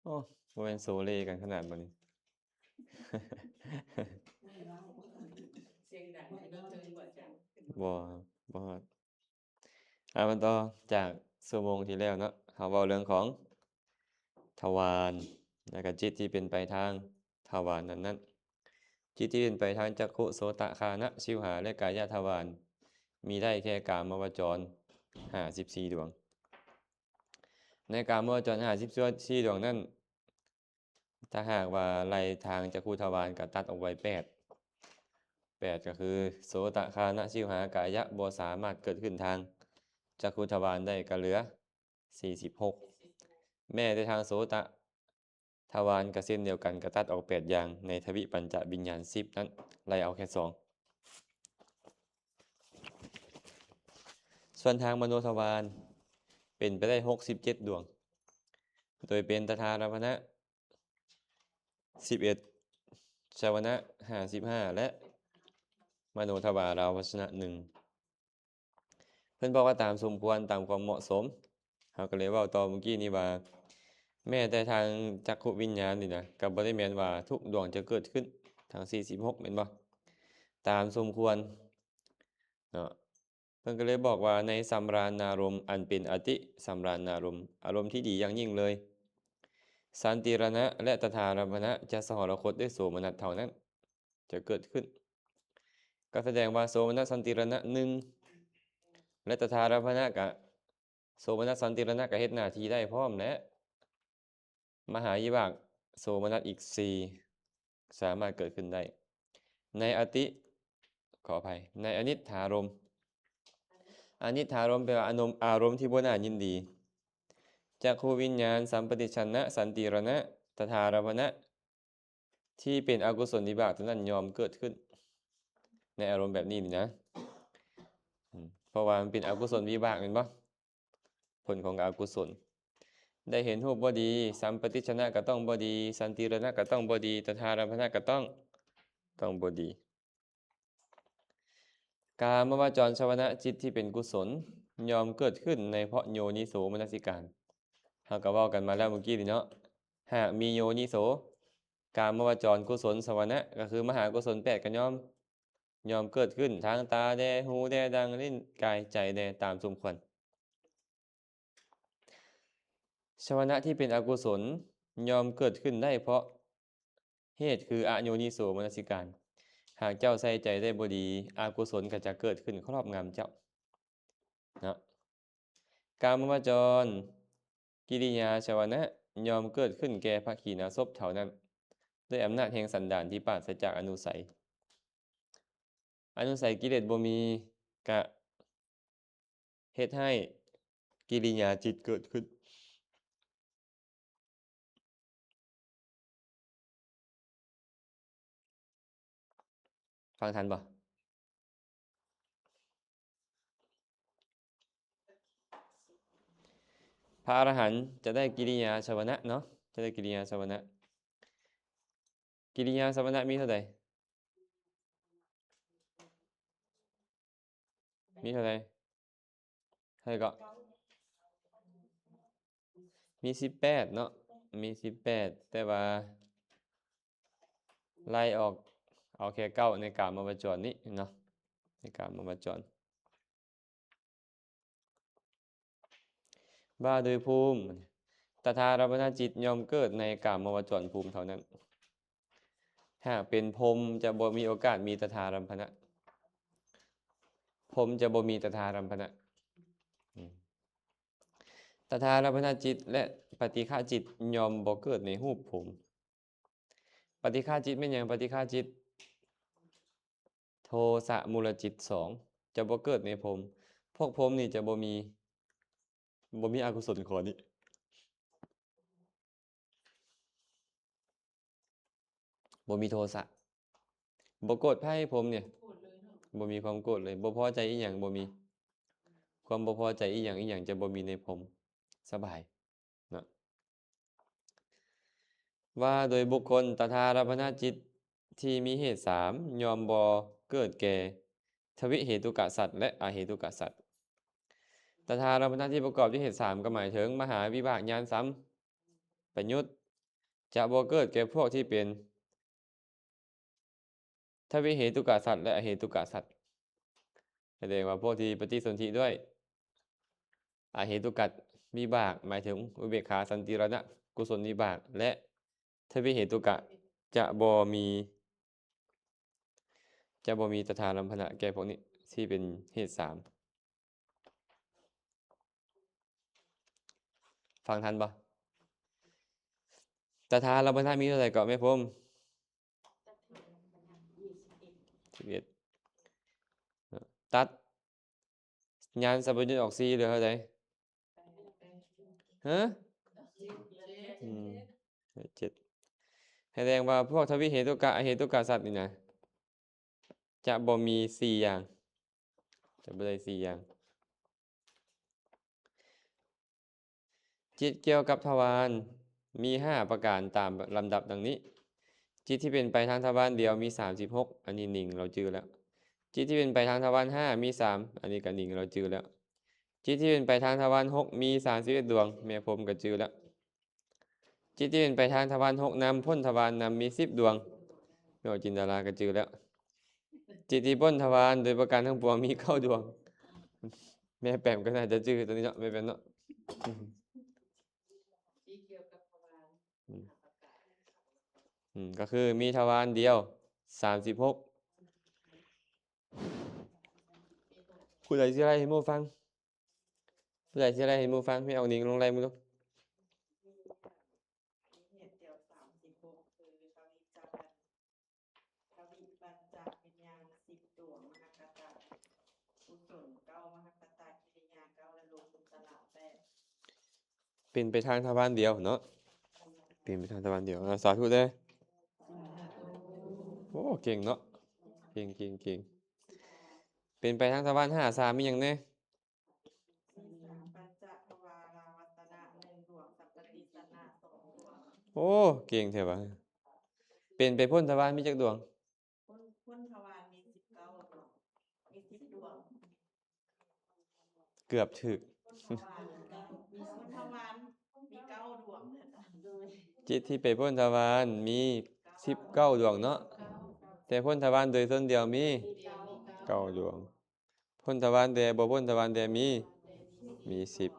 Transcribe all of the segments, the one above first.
ໂອ້ ບໍ່ແມ່ນໂຊເລກັນຂະໜາດບໍ່ນີ້? ສຽງດັງເກີນບໍ່ຈັກ. ບໍ່ ບໍ່ຮອດ. ເອົາ ມາຕໍ່ຈາກຊົ່ວໂມງທີ່ແລ້ວເນາະ, ເຮົາເວົ້າເລື່ອງຂອງທວານ ແລະກະຈິດທີ່ເປັນໄປທາງທວານນັ້ນໆ. ຈິດທີ່ເປັນໄປທາງຈັກຂຸ ໂສຕະ ຄານະ ຊິວຫາ ແລະກາຍະທະວານ ມີໄດ້ແຄ່ກາມະວະຈອນຫ້າສິບສີ່ດວງ. ໃນກາມະວະຈອນຫ້າສິບສີ່ດວງນັ້ນ ຖ້າຫາກວ່າໄລ່ທາງຈັກຂຸທະວານກໍຕັດອອກໄປແປດ, ແປດກໍຄື ໂສຕະ ຄານະ ຊິວຫາ ກາຍະ ບໍ່ສາມາດເກີດຂຶ້ນທາງຈັກຂຸທະວານໄດ້ ກໍເຫຼືອສີ່ສິບຫົກ. ແມ້ແຕ່ທາງໂສຕະທະວານກໍເຊັ່ນດຽວກັນ, ກໍຕັດອອກແປດຢ່າງໃນທະວິປັນຈະວິນຍານສິບນັ້ນ ໄລ່ເອົາແຄ່ສອງ. ສ່ວນທາງມະໂນທະວານເປັນໄປໄດ້ຫົກສິບເຈັດດວງ, ໂດຍເປັນຕະທາລຳພະນະສິບເອັດ, ຊະວະນະຫ້າສິບຫ້າ ແລະ ມະໂນທະວາລາວະຊະນະໜຶ່ງ. ເພິ່ນບອກວ່າຕາມສົມຄວນ, ຕາມຄວາມເໝາະສົມ. ເຮົາກໍເລີຍເວົ້າຕໍ່ມື້ກີ້ນີ້ວ່າ ແມ້ແຕ່ທາງຈັກຂຸວິນຍານນີ້ນະ ກໍບໍ່ໄດ້ແມ່ນວ່າທຸກດວງຈະເກີດຂຶ້ນທັງສີ່ສິບຫົກ ແມ່ນບໍ່? ຕາມສົມຄວນເນາະ. ເພິ່ນກໍເລີຍບອກວ່າ ໃນສຳລານນາລົມອັນເປັນອະຕິສຳລານນາລົມ, ອາລົມທີ່ດີຢ່າງຍິ່ງເລີຍ, ສັນຕິລະນະ ແລະ ຕະທາລຳພະນະຈະສະຫອລະຄົດດ້ວຍໂສມະນັດເທົ່ານັ້ນຈະເກີດຂຶ້ນ. ກໍສະແດງວ່າໂສມະນັດສັນຕິລະນະໜຶ່ງ ແລະ ຕະທາລຳພະນະກະ ໂສມະນັດສັນຕິລະນະກະເຮັດໜ້າທີ່ໄດ້ພ້ອມ ແລະ ມະຫາວິບາກໂສມະນັດອີກສີ່ ສາມາດເກີດຂຶ້ນໄດ້ ໃນອະຕິ ຂໍອະໄພ ໃນອະນິດຖາລົມ. ອະນິດຖາລົມແປວ່າອາລົມ ອາລົມທີ່ບໍ່ໜ້າຍິນດີ. ຈັກຂຸວິນຍານ ສຳປະຕິດສະນະ ສັນຕິລະນະ ຕະທາລຳພະນະ ທີ່ເປັນອະກຸສົນວິບາກຕົວນັ້ນຍ່ອມເກີດຂຶ້ນໃນອາລົມແບບນີ້ນີ້ນະ. ອືມ ເພາະວ່າມັນເປັນອະກຸສົນວິບາກແມ່ນບໍ່? ຜົນຂອງອະກຸສົນ ໄດ້ເຫັນຮູບບໍ່ດີ, ສຳປະຕິດສະນະກໍຕ້ອງບໍ່ດີ, ສັນຕິລະນະກໍຕ້ອງບໍ່ດີ, ຕະທາລຳພະນະກໍຕ້ອງ ຕ້ອງບໍ່ດີ. ກາມະວະຈອນຊະວະນະຈິດທີ່ເປັນກຸສົນ ຍ່ອມເກີດຂຶ້ນໃນເພາະໂຍນິໂສມະນະສິການ. ເຮົາກໍເວົ້າກັນມາແລ້ວມື້ກີ້ນີ້ເນາະ, ຫາກມີໂຍນິໂສ ກາມະວະຈອນກຸສົນຊະວະນະ ກໍຄືມະຫາກຸສົນແປດ ກໍຍ່ອມ ຍ່ອມເກີດຂຶ້ນທາງຕາແດ່, ຫູແດ່, ດັງ, ລີ້ນ, ກາຍ, ໃຈແດ່ ຕາມສົມຄວນ. ຊະວະນະທີ່ເປັນອະກຸສົນ ຍ່ອມເກີດຂຶ້ນໄດ້ເພາະເຫດຄືອະໂຍນິໂສມະນະສິການ. ຫາກເຈົ້າໃສ່ໃຈໄດ້ບໍ່ດີ, ອະກຸສົນກໍຈະເກີດຂຶ້ນຄອບງຳເຈົ້າເນາະ. ກາມະວະຈອນ ກິລິຍາຊະວະນະ ຍ່ອມເກີດຂຶ້ນແກ່ພະຂີນາສົບເທົ່ານັ້ນ ດ້ວຍອຳນາດແຫ່ງສັນດານທີ່ປາສະຈາກອະນຸໄສ. ອະນຸໄສກິເລດບໍ່ມີ ກະເຮັດໃຫ້ກິລິຍາຈິດເກີດຂຶ້ນ. ຟັງທັນບໍ່? ພະອະລະຫັນຈະໄດ້ກິລິຍາຊະວະນະເນາະ, ຈະໄດ້ກິລິຍາຊະວະນະ. ກິລິຍາຊະວະນະມີເທົ່າໃດ? ມີເທົ່າໃດ? ເທົ່າໃດເກາະ? ມີສິບແປດເນາະ, ມີສິບແປດ ແຕ່ວ່າໄລ່ອອກເອົາແຄ່ເກົ້າໃນກາມະວະຈອນນີ້ເນາະ, ໃນກາມະວະຈອນ. ວ່າໂດຍພູມ ຕະທາລຳພະນະຈິດຍ່ອມເກີດໃນກາມະວະຈອນພູມເທົ່ານັ້ນ. ຫາກເປັນພົມຈະບໍ່ມີໂອກາດມີຕະທາລຳພະນະ, ພົມຈະບໍ່ມີຕະທາລຳພະນະ. ອືມ ຕະທາລຳພະນະຈິດ ແລະ ປະຕິຄະຈິດຍ່ອມບໍ່ເກີດໃນຮູບພົມ. ປະຕິຄະຈິດແມ່ນຫຍັງ? ປະຕິຄະຈິດ ໂທສະມູລະຈິດສອງ ຈະບໍ່ເກີດໃນພົມ. ພວກພົມນີ້ຈະບໍ່ມີ ບໍ່ມີອະກຸສົນຂໍ້ນີ້, ບໍ່ມີໂທສະ, ບໍ່ໂກດໃຜ. ພົມນີ້ ບໍ່ມີຄວາມໂກດເລີຍ, ບໍ່ພໍໃຈອີ່ຫຍັງ ບໍ່ມີ. ຄວາມບໍ່ພໍໃຈອີ່ຫຍັງອີ່ຫຍັງຈະບໍ່ມີໃນພົມ, ສະບາຍເນາະ. ວ່າໂດຍບຸກຄົນ ຕະທາລຳພະນະຈິດທີ່ມີເຫດສາມ ຍ່ອມບໍ່ເກີດແກ່ທະວິເຫຕຸກະສັດ ແລະ ອະເຫຕຸກະສັດ. ຕະທາລຳພະນະທີ່ປະກອບດ້ວຍເຫດສາມ ກໍໝາຍເຖິງມະຫາວິບາກຍານສຳປະຍຸດ, ຈະບໍ່ເກີດແກ່ພວກທີ່ເປັນທະວິເຫຕຸກະສັດ ແລະ ອະເຫຕຸກະສັດ. ສະແດງວ່າພວກທີ່ປະຕິສົນທິດ້ວຍອະເຫຕຸກະວິບາກ ໝາຍເຖິງອຸເບກຂາ ສັນຕິລະນະ ກຸສົນວິບາກ ແລະ ທະວິເຫຕຸກະ ຈະບໍ່ມີ ຈະບໍ່ມີຕະຖາລຳພັນນະແກ່ພວກນີ້ ທີ່ເປັນເຫດສາມ. ຟັງທັນບໍ່? ຕະຖາລຳພັນນະມີເທົ່າໃດເກາະແມ່ພົມ? ສິບເອັດ. ຕັດຍານສຳປະຍຸດອອກສີ່ ເຫຼືອເທົ່າໃດ? ຮະ? ອືມ ເຈັດ. ສະແດງວ່າພວກທະວິເຫຕຸກະ ອະເຫຕຸກະສັດນີ້ນະ ຈະບໍ່ມີສີ່ຢ່າງ ຈະບໍ່ໄດ້ສີ່ຢ່າງ. ຈິດກ່ຽວກັບທະວານມີຫ້າປະການຕາມລຳດັບດັ່ງນີ້. ຈິດທີ່ເປັນໄປທາງທະວານດຽວມີສາມສິບຫົກ ອັນນີ້ໜິງເຮົາຈື່ແລ້ວ. ຈິດທີ່ເປັນໄປທາງທະວານຫ້າມີສາມ ອັນນີ້ກະໜິງເຮົາຈື່ແລ້ວ. ຈິດທີ່ເປັນໄປທາງທະວານຫົກມີສາມສິບເອັດດວງ ແມ່ພົມກະຈື່ແລ້ວ. ຈິດທີ່ເປັນໄປທາງທະວານຫົກນຳ ພົ້ນທະວານນຳມີສິບດວງ ແມ່ອອກຈິນດາລາກະຈື່ແລ້ວ. ຈິດທີ່ພົ້ນທະວານໂດຍປະການທັງປວງມີເກົ້າດວງ ແມ່ແປມກະໜ້າຈະຈື່ໂຕນີ້ເນາະ ແມ່ແປມເນາະ. ອືມ ອືມ ກະຄືມີທະວານດຽວ ສາມສິບຫົກ. ຜູ້ໃດຊິໄລ່ໃຫ້ໝູ່ຟັງ? ຜູ້ໃດຊິໄລ່ໃຫ້ໝູ່ຟັງ? ແມ່ອອກນິງລອງໄລ່ເບິ່ງດູ. ເປັນໄປທາງທະວານດຽວເນາະ ເປັນໄປທາງທະວານດຽວ. ອາ ສາທຸເດີ້. ໂອ້ ເກັ່ງເນາະ ເກັ່ງ ເກັ່ງ ເກັ່ງ. ເປັນໄປທາງທະວານຫ້າ ສາມ ມີຫຍັງແດ່? ໂອ້ ເກັ່ງແທ້ຫວາ. ເປັນໄປພົ້ນທະວານມີຈັກດວງ? ພົ້ນ ພົ້ນທະວານມີສິບເກົ້າ ມີສິບດວງ. ເກືອບຖືກ. ພົ້ນທະວານ ມີ ພົ້ນທະວານມີເກົ້າດວງ. ຈິດທີ່ໄປພົ້ນທະວານມີສິບເກົ້າດວງເນາະ ແຕ່ພົ້ນທະວານໂດຍສ່ວນດຽວມີເກົ້າດວງ. ພົ້ນທະວານແດ່ ບໍ່ພົ້ນທະວານແດ່ມີ ມີສິບ.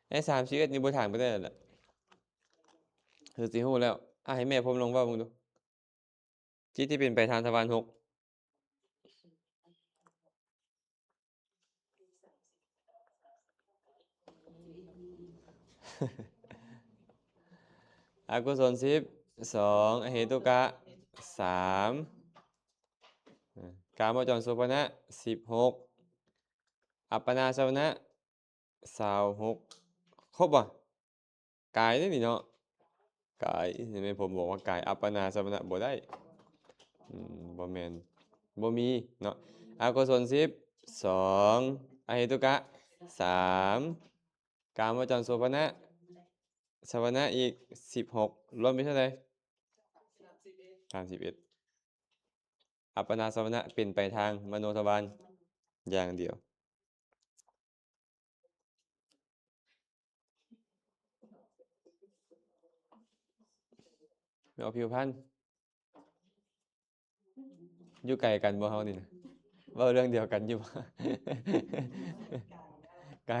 ໄອ້ສາມສິບເອັດນີ້ບໍ່ຖາມກໍໄດ້ແລ້ວແຫຼະ ຄືຊິຮູ້ແລ້ວ. ອາ ໃຫ້ແມ່ພົມລອງເວົ້າເບິ່ງດູ. ຈິດທີ່ເປັນໄປທາງທະວານຫົກ ອະກຸສົນສິບສອງ ອະເຫຕຸກະສາມ ກາມະຈອນໂສພະນະສິບຫົກ ອັບປະນາສະວະນະຊາວຫົກ. ຄົບບໍ່? ກາຍເດ້ນີ້ເນາະ ກາຍ. ແມ່ນ ຜົມບອກວ່າກາຍ ອັບປະນາສະວະນະບໍ່ໄດ້. ອືມ ບໍ່ແມ່ນ ບໍ່ມີເນາະ. ອະກຸສົນສິບສອງ ອະເຫຕຸກະສາມ ກາມະຈອນໂສພະນະ ສະວະນະອີກສິບຫົກ ລວມເປັນເທົ່າໃດ? ສາມສິບເອັດ. ອັບປະນາສະວະນະເປັນໄປທາງມະໂນທະວານຢ່າງດຽວ. ແມ່ນບໍ່ ຜິວພັນ? ຢູ່ໄກກັນບໍ່ເຮົານີ້ນະ? ເວົ້າເລື່ອງດຽວກັນຢູ່ບໍ່? ໄກ.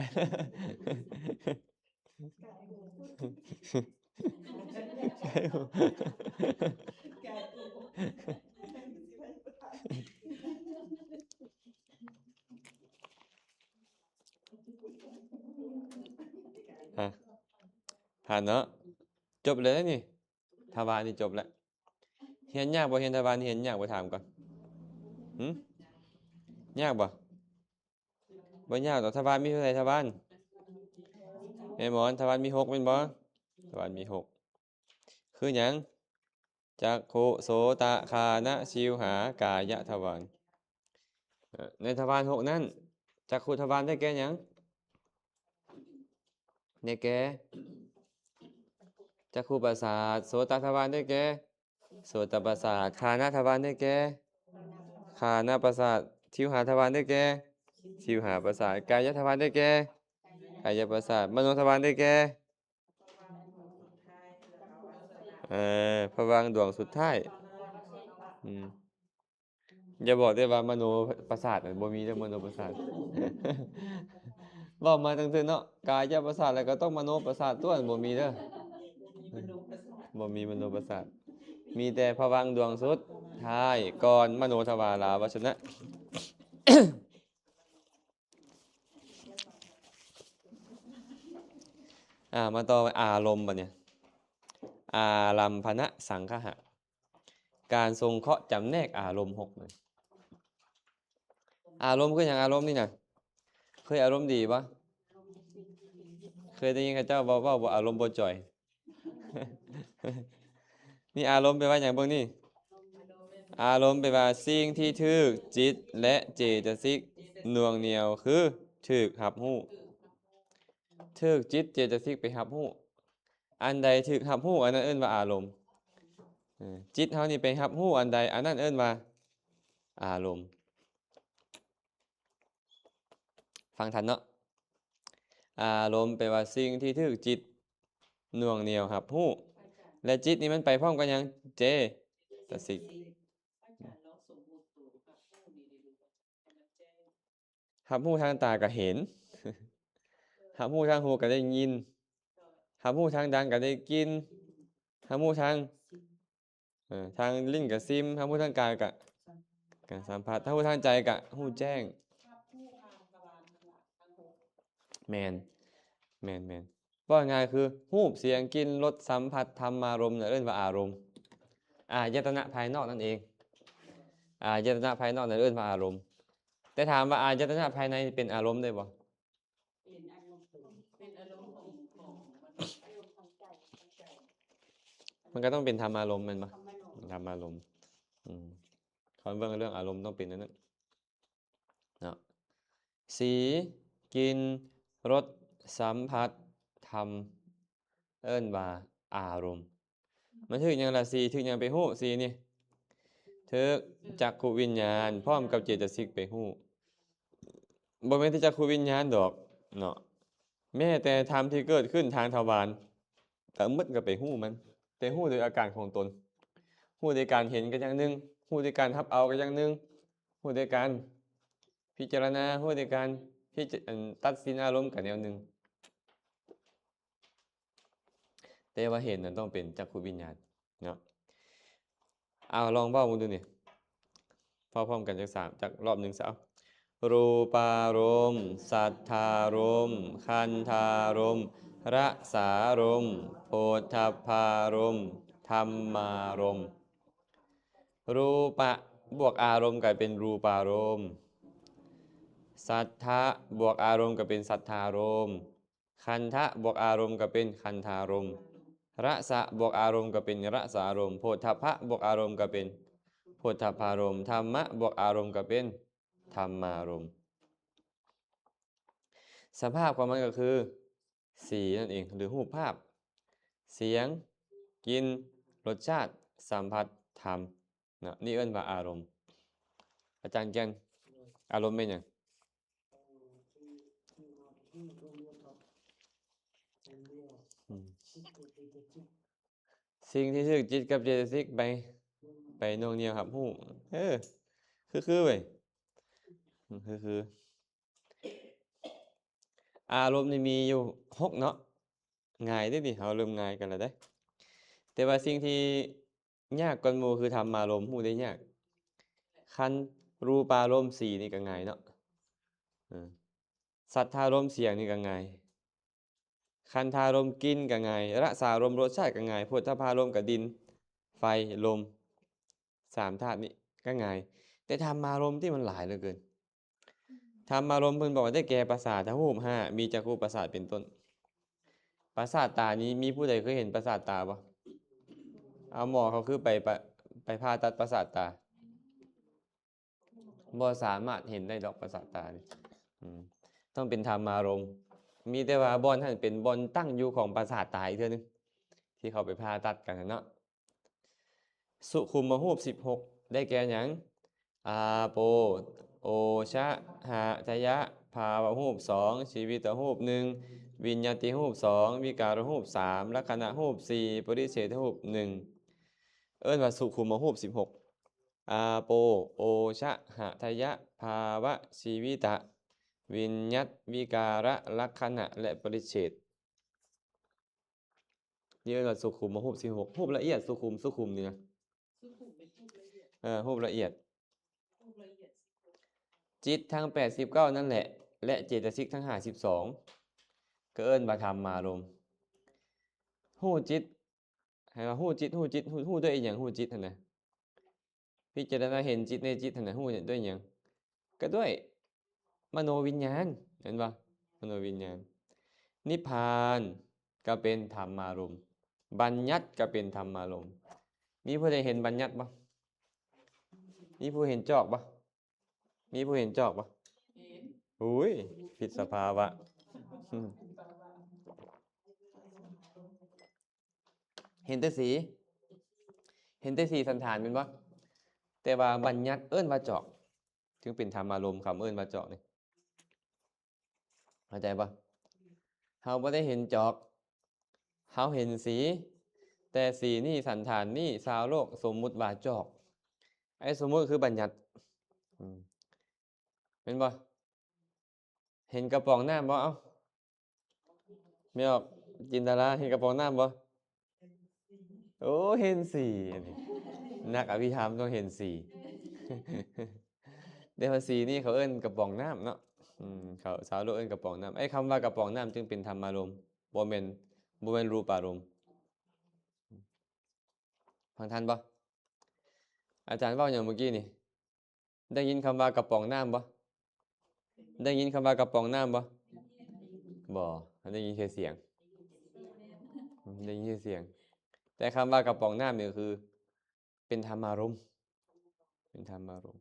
ອະ ຜ່ານເນາະ ຈົບແລ້ວນີ້. ທະວານນີ້ຈົບແລ້ວ. ຮຽນຍາກບໍ່? ຮຽນທະວານນີ້ຮຽນຍາກບໍ່? ຖາມກ່ອນ. ຫື? ຍາກບໍ່? ບໍ່ຍາກດອກ. ທະວານມີເທົ່າໃດ? ທະວານ ແມ່ໝອນ ທະວານມີຫົກແມ່ນບໍ່? ທະວານມີຫົກ ຄືຫຍັງ? ຈັກຂຸ ໂສຕະ ຄານະ ຊິວຫາ ກາຍະທະວານ. ເອີ ໃນທະວານຫົກນັ້ນ ຈັກຂຸທະວານໄດ້ແກ່ຫຍັງ? ໄດ້ແກ່ຈັກຂຸປະສາດ. ໂສຕະທະວານໄດ້ແກ່ໂສຕະປະສາດ. ຄານະທະວານໄດ້ແກ່ຄານະປະສາດ. ຊິວຫາທະວານໄດ້ແກ່ຊິວຫາປະສາດ. ກາຍະທະວານໄດ້ແກ່ກາຍະປະສາດ. ມະໂນທະວານໄດ້ແກ່ ເອີ ພະວັງຄ໌ດວງສຸດທ້າຍ. ອືມ ຢ່າບອກເດີວ່າມະໂນປະສາດນະ ບໍ່ມີເດີມະໂນປະສາດ. ເວົ້າມາຕັ້ງແຕ່ເນາະ ກາຍະປະສາດແລ້ວກໍຕ້ອງມະໂນປະສາດຕົວະ ບໍ່ມີເດີ. ບໍ່ມີມະໂນປະສາດ ມີແຕ່ພະວັງຄ໌ດວງສຸດທ້າຍ ກ່ອນມະໂນທະວາລາວະຊະນະ. ອ່າ ມາຕໍ່ອາລົມບັດນີ້ ອາລັມພະນະສັງຄະຫະ ການສົງເຄາະຈຳແນກອາລົມຫົກ. ອາລົມຄືຫຍັງ? ອາລົມນີ້ນະ ເຄີຍອາລົມດີບໍ່? ເຄີຍໄດ້ຍິນເຂົາເຈົ້າເວົ້າ ເວົ້າບໍ່ ອາລົມບໍ່ຈ່ອຍ. ນີ້ອາລົມແປວ່າຫຍັງເບິ່ງນີ້? ອາລົມແປວ່າສິ່ງທີ່ຖືກຈິດ ແລະ ເຈຕະສິກໜ່ວງໜ່ຽວ ຄືຖືກຮັບຮູ້. ຖືກຈິດເຈຕະສິກໄປຮັບຮູ້. ອັນໃດຖືກຮັບຮູ້ ອັນນັ້ນເອີ້ນວ່າອາລົມ. ເອີ ຈິດເຮົານີ້ໄປຮັບຮູ້ອັນໃດ ອັນນັ້ນເອີ້ນວ່າອາລົມ. ຟັງທັນເນາະ? ອາລົມແປວ່າສິ່ງທີ່ຖືກຈິດໜ່ວງໜ່ຽວຮັບຮູ້ ແລະ ຈິດນີ້ມັນໄປພ້ອມກັບຫຍັງ? ເຈຕະສິກ. ຮັບຮູ້ທາງຕາກໍເຫັນ, ຮັບຮູ້ທາງຫູກໍໄດ້ຍິນ, ຮັບຮູ້ທາງດັງກໍໄດ້ກິ່ນ, ຮັບຮູ້ທາງ ເອີ ທາງລີ້ນກະຊິມ, ຮັບຮູ້ທາງກາຍກະ ກະສຳຜັດ, ຮັບຮູ້ທາງໃຈກະຮູ້ແຈ້ງ. ແມ່ນ ແມ່ນ ແມ່ນ. ເວົ້າງ່າຍຄື ຮູບ, ສຽງ, ກິ່ນ, ລົດ, ສຳຜັດ, ທຳມາລົມ ນັ້ນເອີ້ນວ່າອາລົມ. ອາຍະຕະນະພາຍນອກນັ້ນເອງ. ອາຍະຕະນະພາຍນອກນັ້ນເອີ້ນວ່າອາລົມ. ແຕ່ຖາມວ່າອາຍະຕະນະພາຍໃນເປັນອາລົມໄດ້ບໍ່? ເປັນອາລົມ ເປັນອາລົມຂອງ ຂອງ ມັນກໍຕ້ອງເປັນທຳມາລົມແມ່ນບໍ່? ທຳມາລົມ ທຳມາລົມ. ອືມ ຄັນເບິ່ງເລື່ອງອາລົມຕ້ອງເປັນອັນນັ້ນເນາະ. ສີ, ກິ່ນ, ລົດ, ສຳຜັດ, ທຳ ເອີ້ນວ່າອາລົມ. ມັນຖືກຫຍັງລະ? ສີ ຖືກຫຍັງໄປຮູ້? ສີນີ້ຖືກຈັກຂຸວິນຍານພ້ອມກັບເຈຕະສິກໄປຮູ້. ບໍ່ແມ່ນແຕ່ຈັກຂຸວິນຍານດອກເນາະ, ແມ້ແຕ່ທຳທີ່ເກີດຂຶ້ນທາງທະວານທັງໝົດກໍໄປຮູ້ມັນ, ແຕ່ຮູ້ໂດຍອາການຂອງຕົນ. ຮູ້ໂດຍການເຫັນກໍຢ່າງໜຶ່ງ, ຮູ້ໂດຍການຮັບເອົາກໍຢ່າງໜຶ່ງ, ຮູ້ໂດຍການພິຈາລະນາ, ຮູ້ໂດຍການພິຈາ ອັນ ຕັດສິນອາລົມກໍແນວໜຶ່ງ. ແຕ່ວ່າເຫັນນັ້ນຕ້ອງເປັນຈັກຂຸວິນຍານເນາະ. ເອົາ ລອງເວົ້າເບິ່ງດູນີ້ ເວົ້າພ້ອມກັນຈັກສາມ ຈັກລອບໜຶ່ງຊະ. ເອົາ ຮູປາລົມ, ສັດທາລົມ, ຄັນທາລົມ, ລະສາລົມ, ໂຜດທັບພາລົມ, ທຳມາລົມ. ຮູປະບວກອາລົມກໍເປັນຮູປາລົມ, ສັດທະບວກອາລົມກໍເປັນສັດທາລົມ, ຄັນທະບວກອາລົມກໍເປັນຄັນທາລົມ, ລະສະບວກອາລົມກໍເປັນລະສາລົມ, ໂຜດທັບພະບວກອາລົມກໍເປັນໂຜດທັບພາລົມ, ທຳມະບວກອາລົມກໍເປັນທຳມາລົມ. ສະພາບຂອງມັນກໍຄືສີນັ້ນເອງ ຫຼື ຮູບພາບ, ສຽງ, ກິ່ນ, ລົດຊາດ, ສຳຜັດ, ທຳ ເນາະ, ນີ້ເອີ້ນວ່າອາລົມ. ອາຈານແກ່ນ ອາລົມແມ່ນຫຍັງ? ອືມ ສິ່ງທີ່ຖືກຈິດກັບເຈຕະສິກໄປ ໄປໜ່ວງໜ່ຽວຮັບຮູ້. ເອີ ຄືໆເວີຍ ຄືໆ. ອາລົມນີ້ມີຢູ່ຫົກເນາະ, ງ່າຍເດ້ນີ້ ເຮົາເລີ່ມງ່າຍກັນແລ້ວເດ້. ແຕ່ວ່າສິ່ງທີ່ຍາກກວ່າໝູ່ຄືທຳມາລົມ ຮູ້ໄດ້ຍາກ. ຄັນຮູປາລົມ ສີ ນີ້ກໍງ່າຍເນາະ, ເອີ ສັດທາລົມ ສຽງ ນີ້ກໍງ່າຍ, ຄັນທາລົມ ກິ່ນ ກໍງ່າຍ, ລະສາລົມ ລົດຊາດ ກໍງ່າຍ, ໂຜດທັບພາລົມ ກໍດິນ ໄຟ ລົມ ສາມທາດນີ້ກໍງ່າຍ. ແຕ່ທຳມາລົມທີ່ມັນຫຼາຍເຫຼືອເກີນ. ທຳມາລົມເພິ່ນບອກວ່າໄດ້ແກ່ປະສາທະຮູບຫ້າ ມີຈັກຂຸປະສາດເປັນຕົ້ນ. ປະສາດຕານີ້ມີຜູ້ໃດເຄີຍເຫັນປະສາດຕາບໍ່? ເອົາ ໝໍເຂົາຄືໄປ ໄປ ໄປຜ່າຕັດປະສາດຕາ ບໍ່ສາມາດເຫັນໄດ້ດອກປະສາດຕານີ້. ອືມ ຕ້ອງເປັນທຳມາລົມ. ມີແຕ່ວ່າບ່ອນຫັ້ນເປັນບ່ອນຕັ້ງຢູ່ຂອງປະສາດຕາອີກເທື່ອໜຶ່ງ ທີ່ເຂົາໄປຜ່າຕັດກັນຫັ້ນເນາະ. ສຸຂຸມມະຮູບສິບຫົກ ໄດ້ແກ່ຫຍັງ? ອາໂປ, ໂອຊະ, ຫະທະຍະ, ພາວະຮູບສອງ, ຊີວິຕະຮູບໜຶ່ງ, ວິນຍາຕິຮູບສອງ ວິກາລະຮູບສາມ ລັກຂະນະຮູບສີ່ ປະລິເສດຮູບໜຶ່ງ ເອີ້ນວ່າສຸຂຸມມະຮູບສິບຫົກ ອາໂປ ໂອຊະ ຫະທະຍະ ພາວະ ຊີວິຕະ ວິນຍັດ ວິກາລະ ລັກຂະນະ ແລະ ປະລິເສດ. ນີ້ເອີ້ນວ່າສຸຂຸມມະຮູບສິບຫົກ ຮູບລະອຽດ ສຸຂຸມ ສຸຂຸມນີ້ນະ ເອີ ຮູບລະອຽດ ຈິດທັງແປດສິບເກົ້ານັ້ນແຫຼະ ແລະ ເຈຕະສິກທັງຫ້າສິບສອງ ກໍເອີ້ນວ່າທຳມາລົມ. ຮູ້ຈິດ ໃຫ້ວ່າຮູ້ຈິດ ຮູ້ຈິດ ຮູ້ ຮູ້ດ້ວຍອີ່ຫຍັງ? ຮູ້ຈິດຫັ້ນນະ ພິຈາລະນາເຫັນຈິດໃນຈິດຫັ້ນນະ ຮູ້ດ້ວຍຫຍັງ? ກໍດ້ວຍມະໂນວິນຍານ ແມ່ນບໍ່? ມະໂນວິນຍານ. ນິບພານກໍເປັນທຳມາລົມ ບັນຍັດກໍເປັນທຳມາລົມ. ມີຜູ້ໃດເຫັນບັນຍັດບໍ່? ມີຜູ້ເຫັນຈອກບໍ່? ມີຜູ້ເຫັນຈອກບໍ່? ເຫັນ. ອຸ້ຍ ຜິດສະພາວະ. ເຫັນແຕ່ສີ ເຫັນແຕ່ສີສັນຖານແມ່ນບໍ່? ແຕ່ວ່າບັນຍັດເອີ້ນວ່າຈອກ ຈຶ່ງເປັນທຳອາລົມ ຄຳເອີ້ນວ່າຈອກນີ້ ເຂົ້າໃຈບໍ່? ເຮົາບໍ່ໄດ້ເຫັນຈອກ ເຮົາເຫັນສີ ແຕ່ສີນີ້ ສັນຖານນີ້ ຊາວໂລກສົມມຸດວ່າຈອກ. ໄອ້ສົມມຸດຄືບັນຍັດ ອືມ ແມ່ນບໍ່? ເຫັນກະປ໋ອງນ້ຳບໍ່? ເອົ້າ ແມ່ອອກ ຈິນດາລາ ເຫັນກະປ໋ອງນ້ຳບໍ່? ໂອ້ ເຫັນສີ ອັນນີ້ ນັກອະພິທຳຕ້ອງເຫັນສີ. ແຕ່ວ່າສີນີ້ເຂົາເອີ້ນກະປ໋ອງນ້ຳເນາະ ອືມ ເຂົາ ຊາວໂລກເອີ້ນກະປ໋ອງນ້ຳ. ໄອ້ຄຳວ່າກະປ໋ອງນ້ຳຈຶ່ງເປັນທຳມາລົມ ບໍ່ແມ່ນ ບໍ່ແມ່ນຮູບາລົມ. ຟັງທັນບໍ່? ອາຈານເວົ້າຫຍັງມື້ກີ້ນີ້? ໄດ້ຍິນຄຳວ່າກະປ໋ອງນ້ຳບໍ່? ໄດ້ຍິນຄຳວ່າກະປ໋ອງນ້ຳບໍ່? ບໍ່ ໄດ້ຍິນແຄ່ສຽງ ໄດ້ຍິນແຄ່ສຽງ. ແຕ່ຄຳວ່າກະປ໋ອງນ້ຳນີ້ຄືເປັນທຳມາລົມ ເປັນທຳມາລົມ.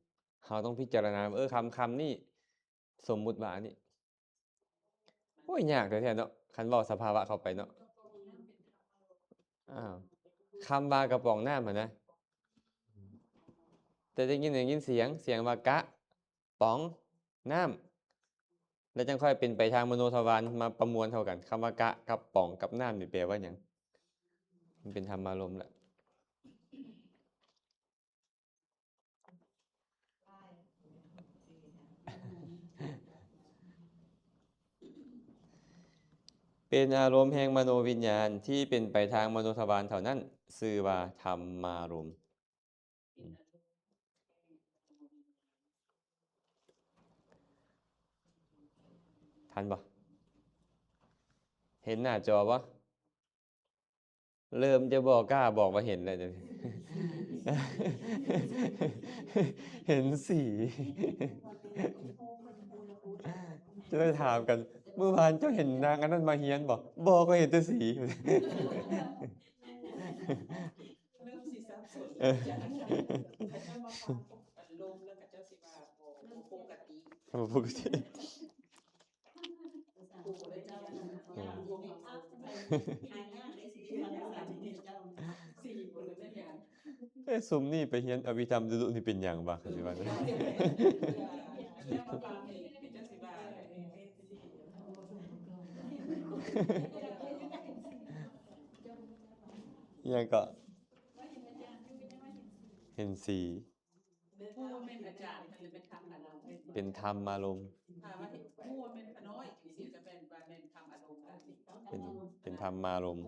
ເຮົາຕ້ອງພິຈາລະນາ ເອີ ຄຳ ຄຳນີ້ ສົມມຸດວ່າອັນນີ້ ໂອ້ຍ ຍາກແທ້ໆເນາະ ຄັນເວົ້າສະພາວະເຂົ້າໄປເນາະ. ອ້າວ ຄຳວ່າກະປ໋ອງນ້ຳຫັ້ນນະ ແຕ່ໄດ້ຍິນ ໄດ້ຍິນສຽງ ສຽງວ່າກະປ໋ອງນ້ຳ ແລ້ວຈັ່ງຄ່ອຍເປັນໄປທາງມະໂນທະວານ ມາປະມວນເຂົ້າກັນ. ຄຳວ່າກະ ກັບປ໋ອງ ກັບນ້ຳນີ້ແປວ່າຫຍັງ? ມັນເປັນທຳມາລົມລະ. ເປັນອາລົມແຫ່ງມະໂນວິນຍານທີ່ເປັນໄປທາງມະໂນທະວານເທົ່ານັ້ນ ຊື່ວ່າທຳມາລົມ. ທັນບໍ່? ເຫັນໜ້າຈໍບໍ່? ເລີ່ມຈະບໍ່ກ້າບອກວ່າເຫັນແລ້ວ ເຫັນສີ. ຈະໄດ້ຖາມກັນ ມື້ວານເຈົ້າເຫັນນາງອັນນັ້ນມາຮຽນບໍ່? ບໍ່ ຂ້ອຍເຫັນແຕ່ສີ. ເລີ່ມຊິສັບສົນ ເອີ ເຂົາເຈົ້າມາຟັງປົກກະຕິ ເລີ່ມ ເຂົາເຈົ້າຊິວ່າບໍ່ ບໍ່ປົກກະຕິ ບໍ່ປົກກະຕິ. ເອີ ເອີ ຊຸມນີ້ໄປຮຽນອະວິທຳດຸໆນີ້ເປັນຫຍັງວະ ເຂົາຊິວ່າ. ອີ່ຫຍັງເກາະ? ເຫັນສີ. ເປັນທຳອາລົມ ເປັນທຳອາລົມ. ເປັນ ເປັນທຳມາລົມ.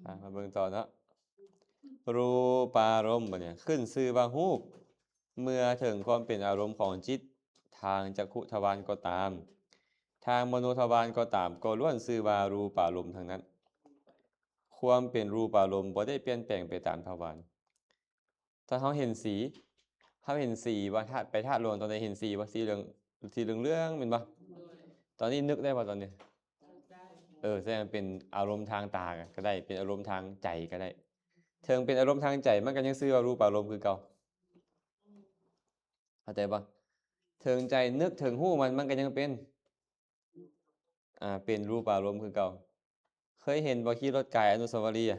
ອ່ະ ມາເບິ່ງຕໍ່ເນາະ. ຮູປາລົມ ບາດນີ້ ຂຶ້ນຊື່ວ່າຮູບ ເມື່ອເຖິງຄວາມເປັນອາລົມຂອງຈິດ ທາງຈັກຂຸທະວານກໍຕາມ ທາງມະໂນທະວານກໍຕາມ ກໍລ້ວນຊື່ວ່າຮູປາລົມທັງນັ້ນ. ຄວາມເປັນຮູປາລົມບໍ່ໄດ້ປ່ຽນແປງໄປຕາມທະວານ. ຖ້າເຮົາເຫັນສີ ເຮົາເຫັນສີວ່າ ທາດ ໄປທາດຫຼວງຕອນໃດເຫັນສີວ່າ ສີເຫຼືອງ ສີເຫຼືອງໆ ແມ່ນບໍ່? ຕອນນີ້ນຶກໄດ້ບໍ່ຕອນນີ້? ເອີ ແສດງວ່າເປັນອາລົມທາງຕາກໍໄດ້ ເປັນອາລົມທາງໃຈກໍໄດ້. ເຖິງເປັນອາລົມທາງໃຈ ມັນກໍຍັງຊື່ວ່າຮູປາລົມຄືເກົ່າ. ເຂົ້າໃຈບໍ່? ເຖິງໃຈນຶກເຖິງຮູ້ມັນ ມັນກໍຍັງເປັນ ອ່າ ເປັນຮູປາລົມຄືເກົ່າ. ເຄີຍເຫັນບໍ່? ຂີ່ລົດກາຍອະນຸສາວະລີ ອະ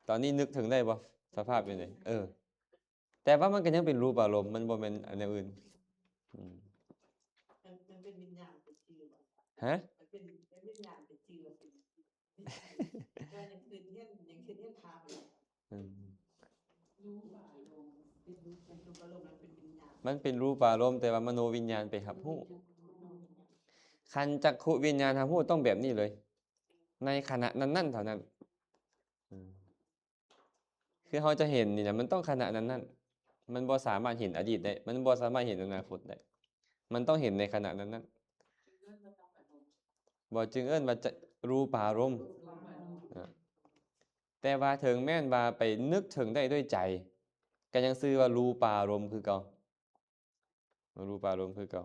ຕອນນີ້ນຶກເຖິງໄດ້ບໍ່? ສະພາບເປັນໃດ? ເອີ ແ ແຕ່ວ່າມັນກໍຍັງເປັນຮູບອາລົມ ມັນບໍ່ແມ່ນອັນແນວອື່ນ. ອືມ ມັນ ມັນເປັນວິນຍານໄປຈື່ບໍ່? ຮະ? ມັນເປັນ ເປັນວິນຍານໄປຈື່ວ່າເປັນ ກໍຍັງຄິດເຫັນ ຍັງຄິດເຫັນພາບຢູ່. ອືມ ຮູບອາລົມ ເປັນຮູບ ເປັນຮູບອາລົມ ມັນເປັນວິນຍານ ມັນເປັນຮູບອາລົມ ແຕ່ວ່າມະໂນວິນຍານໄປຮັບຮູ້. ຄັນຈັກຂຸວິນຍານຮັບຮູ້ ຕ້ອງແບບນີ້ເລີຍ ໃນຂະນະນັ້ນໆເທົ່ານັ້ນ. ອືມ ຄືເຮົາຈະເຫັນນີ້ນະ ມັນຕ້ອງຂະນະນັ້ນໆ ມັນບໍ່ສາມາດເຫັນອະດີດໄດ້ ມັນບໍ່ສາມາດເຫັນອະນາຄົດໄດ້ ມັນຕ້ອງເຫັນໃນຂະນະນັ້ນໆ. ບໍ່ ຈຶ່ງເອີ້ນວ່າຈະ ຮູບາລົມ. ອາ ແຕ່ວ່າເຖິງແມ່ນວ່າໄປນຶກເຖິງໄດ້ດ້ວຍໃຈ ກໍຍັງຊື່ວ່າຮູບາລົມຄືເກົ່າ ຮູບາລົມຄືເກົ່າ.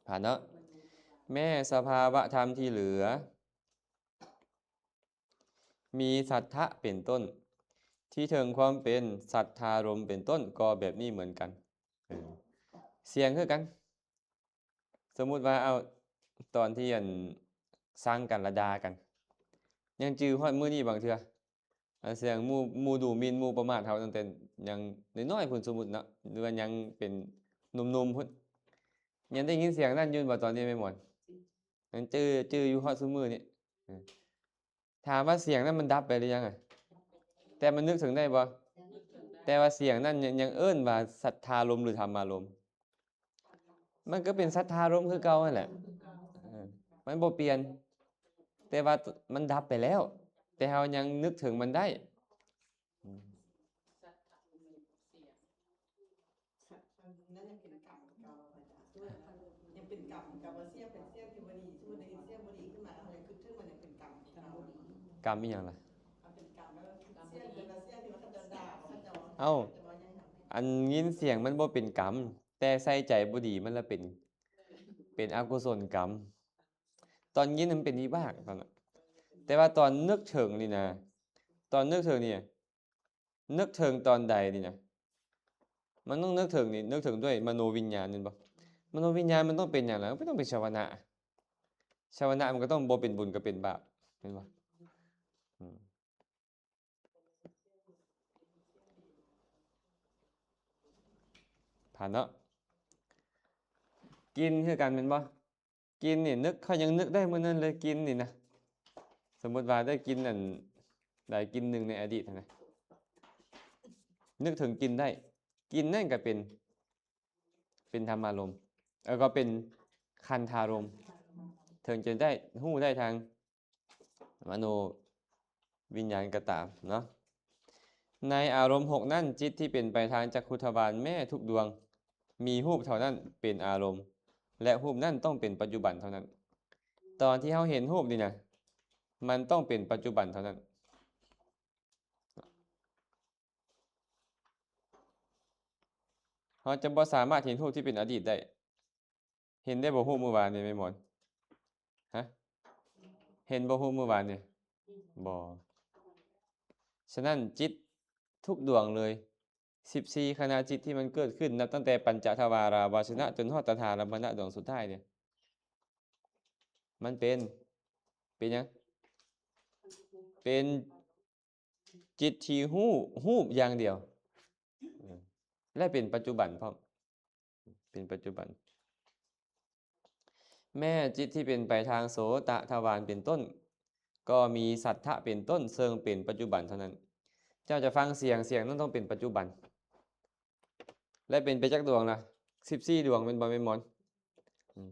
ຜ່ານເນາະ. ແມ້ສະພາວະທຳທີ່ເຫຼືອ ມີສັດທະເປັນຕົ້ນ ທີ່ເຖິງຄວາມເປັນສັດທາລົມເປັນຕົ້ນ ກໍແບບນີ້ເໝືອນກັນ. ເອີ ສຽງຄືກັນ. ສົມມຸດວ່າ ເອົາ ຕອນທີ່ ອັນ ຊັງກັນລະດ່າກັນ ຍັງຈື່ຮອດມື້ນີ້ບາງເທື່ອ. ອາ ສຽງໝູ່ ໝູ່ດູໝິ່ນ ໝູ່ປະໝາດເຮົາຕັ້ງແຕ່ຍັງນ້ອຍໆພຸ້ນ ສົມມຸດເນາະ ຫຼືວ່າຍັງເປັນໜຸ່ມໆພຸ້ນ ຍັງໄດ້ຍິນສຽງນັ້ນຢູ່ບໍ່? ຕອນນີ້ແມ່ໝອນ ຍັງຈື່ ຈື່ຢູ່ຮອດຊຸມື້ນີ້. ເອີ ຖາມວ່າສຽງນັ້ນມັນດັບໄປຫຼືຍັງອະ? ແຕ່ມັນນຶກເຖິງໄດ້ບໍ່? ແຕ່ວ່າສຽງນັ້ນຍັງ ຍັງເອີ້ນວ່າສັດທາລົມ ຫຼື ທຳມາລົມ. ມັນກໍເປັນສັດທາລົມຄືເກົ່າຫັ້ນແຫຼະ. ເອີ ມັນບໍ່ປ່ຽນ ແຕ່ວ່າມັນດັບໄປແລ້ວ ແຕ່ເຮົາຍັງນຶກເຖິງມັນໄດ້. ອືມ ນັ້ນຍັງເປັນກຳເກົ່າ ອາຈານ ຍັງເປັນກຳເກົ່າ ວ່າສຽງເປັນສຽງທີ່ບໍ່ດີ ສົມມຸດໄດ້ຍິນສຽງບໍ່ດີຂຶ້ນມາ ເຮົາຍັງຄິດເຖິງມັນ ຍັງເປັນກຳເກົ່າ. ກຳອີ່ຫຍັງລະ? ເອົາເປັນກຳ ແລ້ວຄິດສຽງ ເປັນວ່າສຽງທີ່ວ່າເຂົາເຈົ້າດ່າ ເຂົາເຈົ້າ ເອົ້າ ເຂົາເຈົ້າວ່າຫຍັງ ອັນຍິນສຽງມັນບໍ່ເປັນກຳ ແຕ່ໃສ່ໃຈບໍ່ດີ ມັນລະເປັນ ເປັນອະກຸສົນກຳ. ຕອນຍິນມັນເປັນວິບາກຕອນນັ້ນ ແຕ່ວ່າຕອນນຶກເຖິງນີ້ນະ ຕອນນຶກເຖິງນີ້ ນຶກເຖິງຕອນໃດນີ້ນະ ມັນຕ້ອງນຶກເຖິງນີ້ ນຶກເຖິງດ້ວຍມະໂນວິນຍານແມ່ນບໍ່? ມະໂນວິນຍານມັນຕ້ອງເປັນຫຍັງລະ? ມັນຕ້ອງເປັນຊາວະນະ. ຊາວະນະມັນກໍຕ້ອງບໍ່ເປັນບຸນກໍເປັນບາບ ແມ່ນບໍ່? ອືມ ຜ່ານເນາະ. ກິ່ນຄືກັນແມ່ນບໍ່? ກິ່ນນີ້ນຶກ ຂ້ອຍຍັງນຶກໄດ້ມື້ນັ້ນເລີຍ ກິ່ນນີ້ນະ. ສົມມຸດວ່າໄດ້ກິ່ນອັນໃດກິ່ນໜຶ່ງໃນອະດີດຫັ້ນນະ ນຶກເຖິງກິ່ນໄດ້ ກິ່ນນັ້ນກໍເປັນ ເປັນທຳມາລົມ ເອີ ກໍເປັນຄັນທາລົມ ເຖິງຈະໄດ້ ຮູ້ໄດ້ທາງ ມະໂນວິນຍານກໍຕາມເນາະ. ໃນອາລົມຫົກນັ້ນ ຈິດທີ່ເປັນໄປທາງຈັກຂຸທະວານແມ້ທຸກດວງ ມີຮູບເທົ່ານັ້ນເປັນອາລົມ ແລະ ຮູບນັ້ນຕ້ອງເປັນປັດຈຸບັນເທົ່ານັ້ນ. ຕອນທີ່ເຮົາເຫັນຮູບນີ້ນະ ມັນຕ້ອງເປັນປັດຈຸບັນເທົ່ານັ້ນ. ເຮົາຈະບໍ່ສາມາດເຫັນຮູບທີ່ເປັນອະດີດໄດ້. ເຫັນໄດ້ບໍ່ຮູບມື້ວານນີ້ແມ່ໝອນ? ຮະ? ເຫັນບໍ່ຮູບມື້ວານນີ້? ບໍ່. ສະນັ້ນ ຈິດທຸກດວງເລີຍ ສິບສີ່ຄະນະຈິດທີ່ມັນເກີດຂຶ້ນ ນັບຕັ້ງແຕ່ປັນຈະທະວາລາວາສະນະ ຈົນຮອດຕະທາລຳມະນະດວງສຸດທ້າຍນີ້ ມັນເປັນ ເປັນຫຍັງ? ເປັນ ຈິດທີ່ຮູ້ຮູບຢ່າງດຽວ ເອີ ແລະ ເປັນປັດຈຸບັນພ້ອມ ເປັນປັດຈຸບັນ. ແມ້ຈິດທີ່ເປັນໄປທາງໂສຕະທະວານເປັນຕົ້ນ ກໍມີສັດທະເປັນຕົ້ນ ເຊິ່ງເປັນປັດຈຸບັນເທົ່ານັ້ນ. ເຈົ້າຈະຟັງສຽງ ສຽງນັ້ນຕ້ອງເປັນປັດຈຸບັນ ແລະ ເປັນໄປຈັກດວງລະ? ສິບສີ່ດວງແມ່ນບໍ່ແມ່ໝອນ? ອືມ.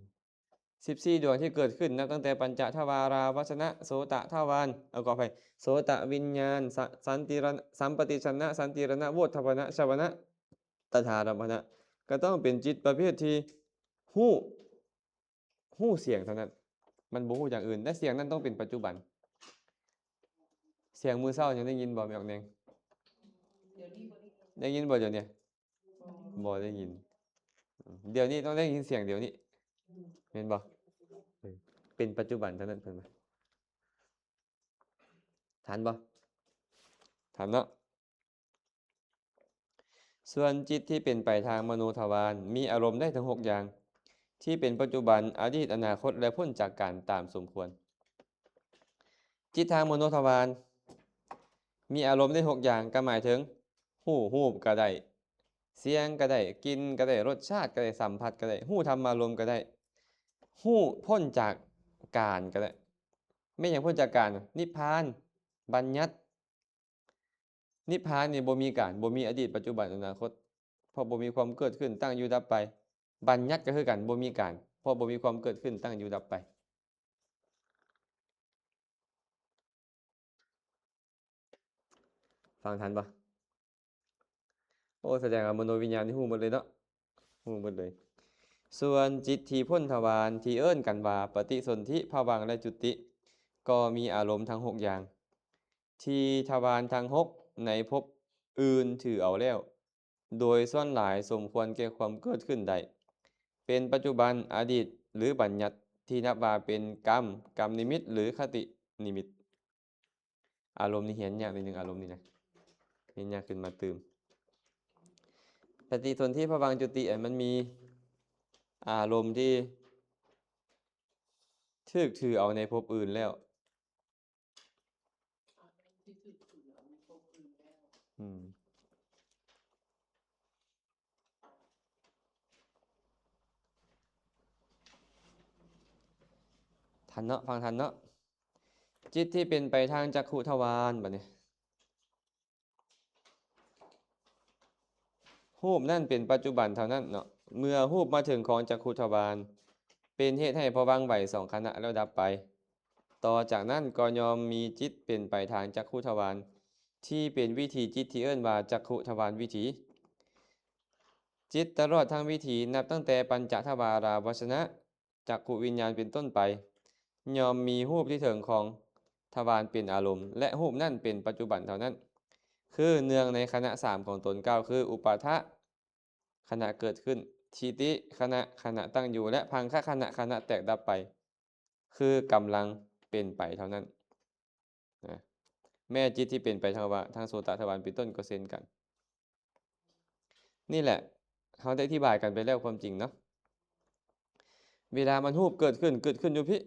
ສິບສີ່ດວງທີ່ເກີດຂຶ້ນ ນັບຕັ້ງແຕ່ປັນຈະທະວາລາວາສະນະ ໂສຕະທະວານ ເອົາ ຂໍອະໄພ ໂສຕະວິນຍານ ສະ ສັນຕິລະ ສຳປະຕິລະສະນະ ສັນຕິລະສະນະ ໂວດທະພະນະ ຊະວະນະ ຕະທາລຳມະນະ ກໍຕ້ອງເປັນຈິດປະເພດທີ່ຮູ້ ຮູ້ສຽງເທົ່ານັ້ນ ມັນບໍ່ຮູ້ຢ່າງອື່ນ ແລະ ສຽງນັ້ນຕ້ອງເປັນປັດຈຸບັນ. ສຽງມື້ເຊົ້າຍັງໄດ້ຍິນບໍ່ ແມ່ອອກແນງ? ໄດ້ຍິນບໍ່ດຽວນີ້? ບໍ່ໄດ້ຍິນ. ດຽວນີ້ຕ້ອງໄດ້ຍິນສຽງດຽວນີ້ ແມ່ນບໍ່? ເອີ ເປັນປັດຈຸບັນເທົ່ານັ້ນເພິ່ນວ່າ. ທັນບໍ່? ທັນເນາະ. ສ່ວນຈິດທີ່ເປັນໄປທາງມະໂນທະວານ ມີອາລົມໄດ້ທັງຫົກຢ່າງ ທີ່ເປັນປັດຈຸບັນ, ອະດີດ, ອະນາຄົດ ແລະ ພົ້ນຈາກການຕາມສົມຄວນ. ຈິດທາງມະໂນທະວານ ມີອາລົມໄດ້ຫົກຢ່າງ ກໍໝາຍເຖິງ ຮູ້ຮູບກໍໄດ້, ສຽງກໍໄດ້, ກິ່ນກໍໄດ້, ລົດຊາດກໍໄດ້, ສຳຜັດກໍໄດ້, ຮູ້ທຳມາລົມກໍໄດ້, ຮູ້ພົ້ນຈາກການກໍໄດ້. ແມ່ນຫຍັງພົ້ນຈາກການ? ນິບພານ, ບັນຍັດ. ນິບພານນີ້ບໍ່ມີການ, ບໍ່ມີອະດີດ, ປັດຈຸບັນ, ອະນາຄົດ, ເພາະບໍ່ມີຄວາມເກີດຂຶ້ນ, ຕັ້ງຢູ່, ດັບໄປ. ບັນຍັດກໍຄືກັນ, ບໍ່ມີການ, ເພາະບໍ່ມີຄວາມເກີດຂຶ້ນ, ຕັ້ງຢູ່, ດັບໄປ. ຟັງທັນບໍ່? ໂອ້ ສະແດງວ່າມະໂນວິນຍານນີ້ຮູ້ໝົດເລີຍເນາະ, ຮູ້ໝົດເລີຍ. ສ່ວນຈິດທີ່ພົ້ນທະວານທີ່ເອີ້ນກັນວ່າປະຕິສົນທິ, ພະວັງ ແລະ ຈຸຕິ ກໍມີອາລົມທັງຫົກຢ່າງ ທີ່ທະວານທັງຫົກໃນພົບອື່ນຖືເອົາແລ້ວ, ໂດຍສ່ວນຫຼາຍສົມຄວນແກ່ຄວາມເກີດຂຶ້ນໄດ້ ເປັນປັດຈຸບັນ, ອະດີດ ຫຼື ບັນຍັດ ທີ່ນັບວ່າເປັນກຳ, ກຳນິມິດ ຫຼື ຄະຕິນິມິດ. ອາລົມນີ້ຮຽນຍາກນິດໜຶ່ງ, ອາລົມນີ້ນະ ຮຽນຍາກຂຶ້ນມາຕື່ມ. ປະຕິສົນທິ, ພະວັງ, ຈຸຕິ ອັນມັນມີອາລົມທີ່ຖືກຖືເອົາໃນພົບອື່ນແລ້ວ. ອືມ. ທັນເນາະ, ຟັງທັນເນາະ. ຈິດທີ່ເປັນໄປທາງຈັກຂຸທະວານ, ບັດນີ້ ຮູບນັ້ນເປັນປັດຈຸບັນເທົ່ານັ້ນເນາະ. ເມື່ອຮູບມາເຖິງຂອງຈັກຂຸທະວານ, ເປັນເຫດໃຫ້ພະວັງໄຫວສອງຂະນະແລ້ວດັບໄປ. ຕໍ່ຈາກນັ້ນກໍຍ່ອມມີຈິດເປັນໄປທາງຈັກຂຸທະວານ ທີ່ເປັນວິຖີຈິດທີ່ເອີ້ນວ່າຈັກຂຸທະວານວິຖີ. ຈິດຕະຫຼອດທັງວິຖີ ນັບຕັ້ງແຕ່ປັນຈະທະວາລາວະຊະນະ ຈັກຂຸວິນຍານເປັນຕົ້ນໄປ ຍ່ອມມີຮູບທີ່ເຖິງຂອງທະວານເປັນອາລົມ ແລະ ຮູບນັ້ນເປັນປັດຈຸບັນເທົ່ານັ້ນ ຄືເນື່ອງໃນຂະນະສາມຂອງຕົນ ກ່າວຄື ອຸປາທະຂະນະເກີດຂຶ້ນ, ທິຕິຂະນະ, ຂະນະຕັ້ງຢູ່ ແລະ ພັງຄະຂະນະ, ຂະນະແຕກດັບໄປ. ຄືກຳລັງເປັນໄປເທົ່ານັ້ນນະ. ແມ້ຈິດທີ່ເປັນໄປທາງວະ ທາງໂສຕະທະວານເປັນຕົ້ນກໍເຊັ່ນກັນ. ນີ້ແຫຼະ ເຮົາໄດ້ອະທິບາຍກັນໄປແລ້ວຄວາມຈິງເນາະ. ເວລາມັນຮູບເກີດຂຶ້ນ, ເກີດຂຶ້ນຢູ່ພີ້,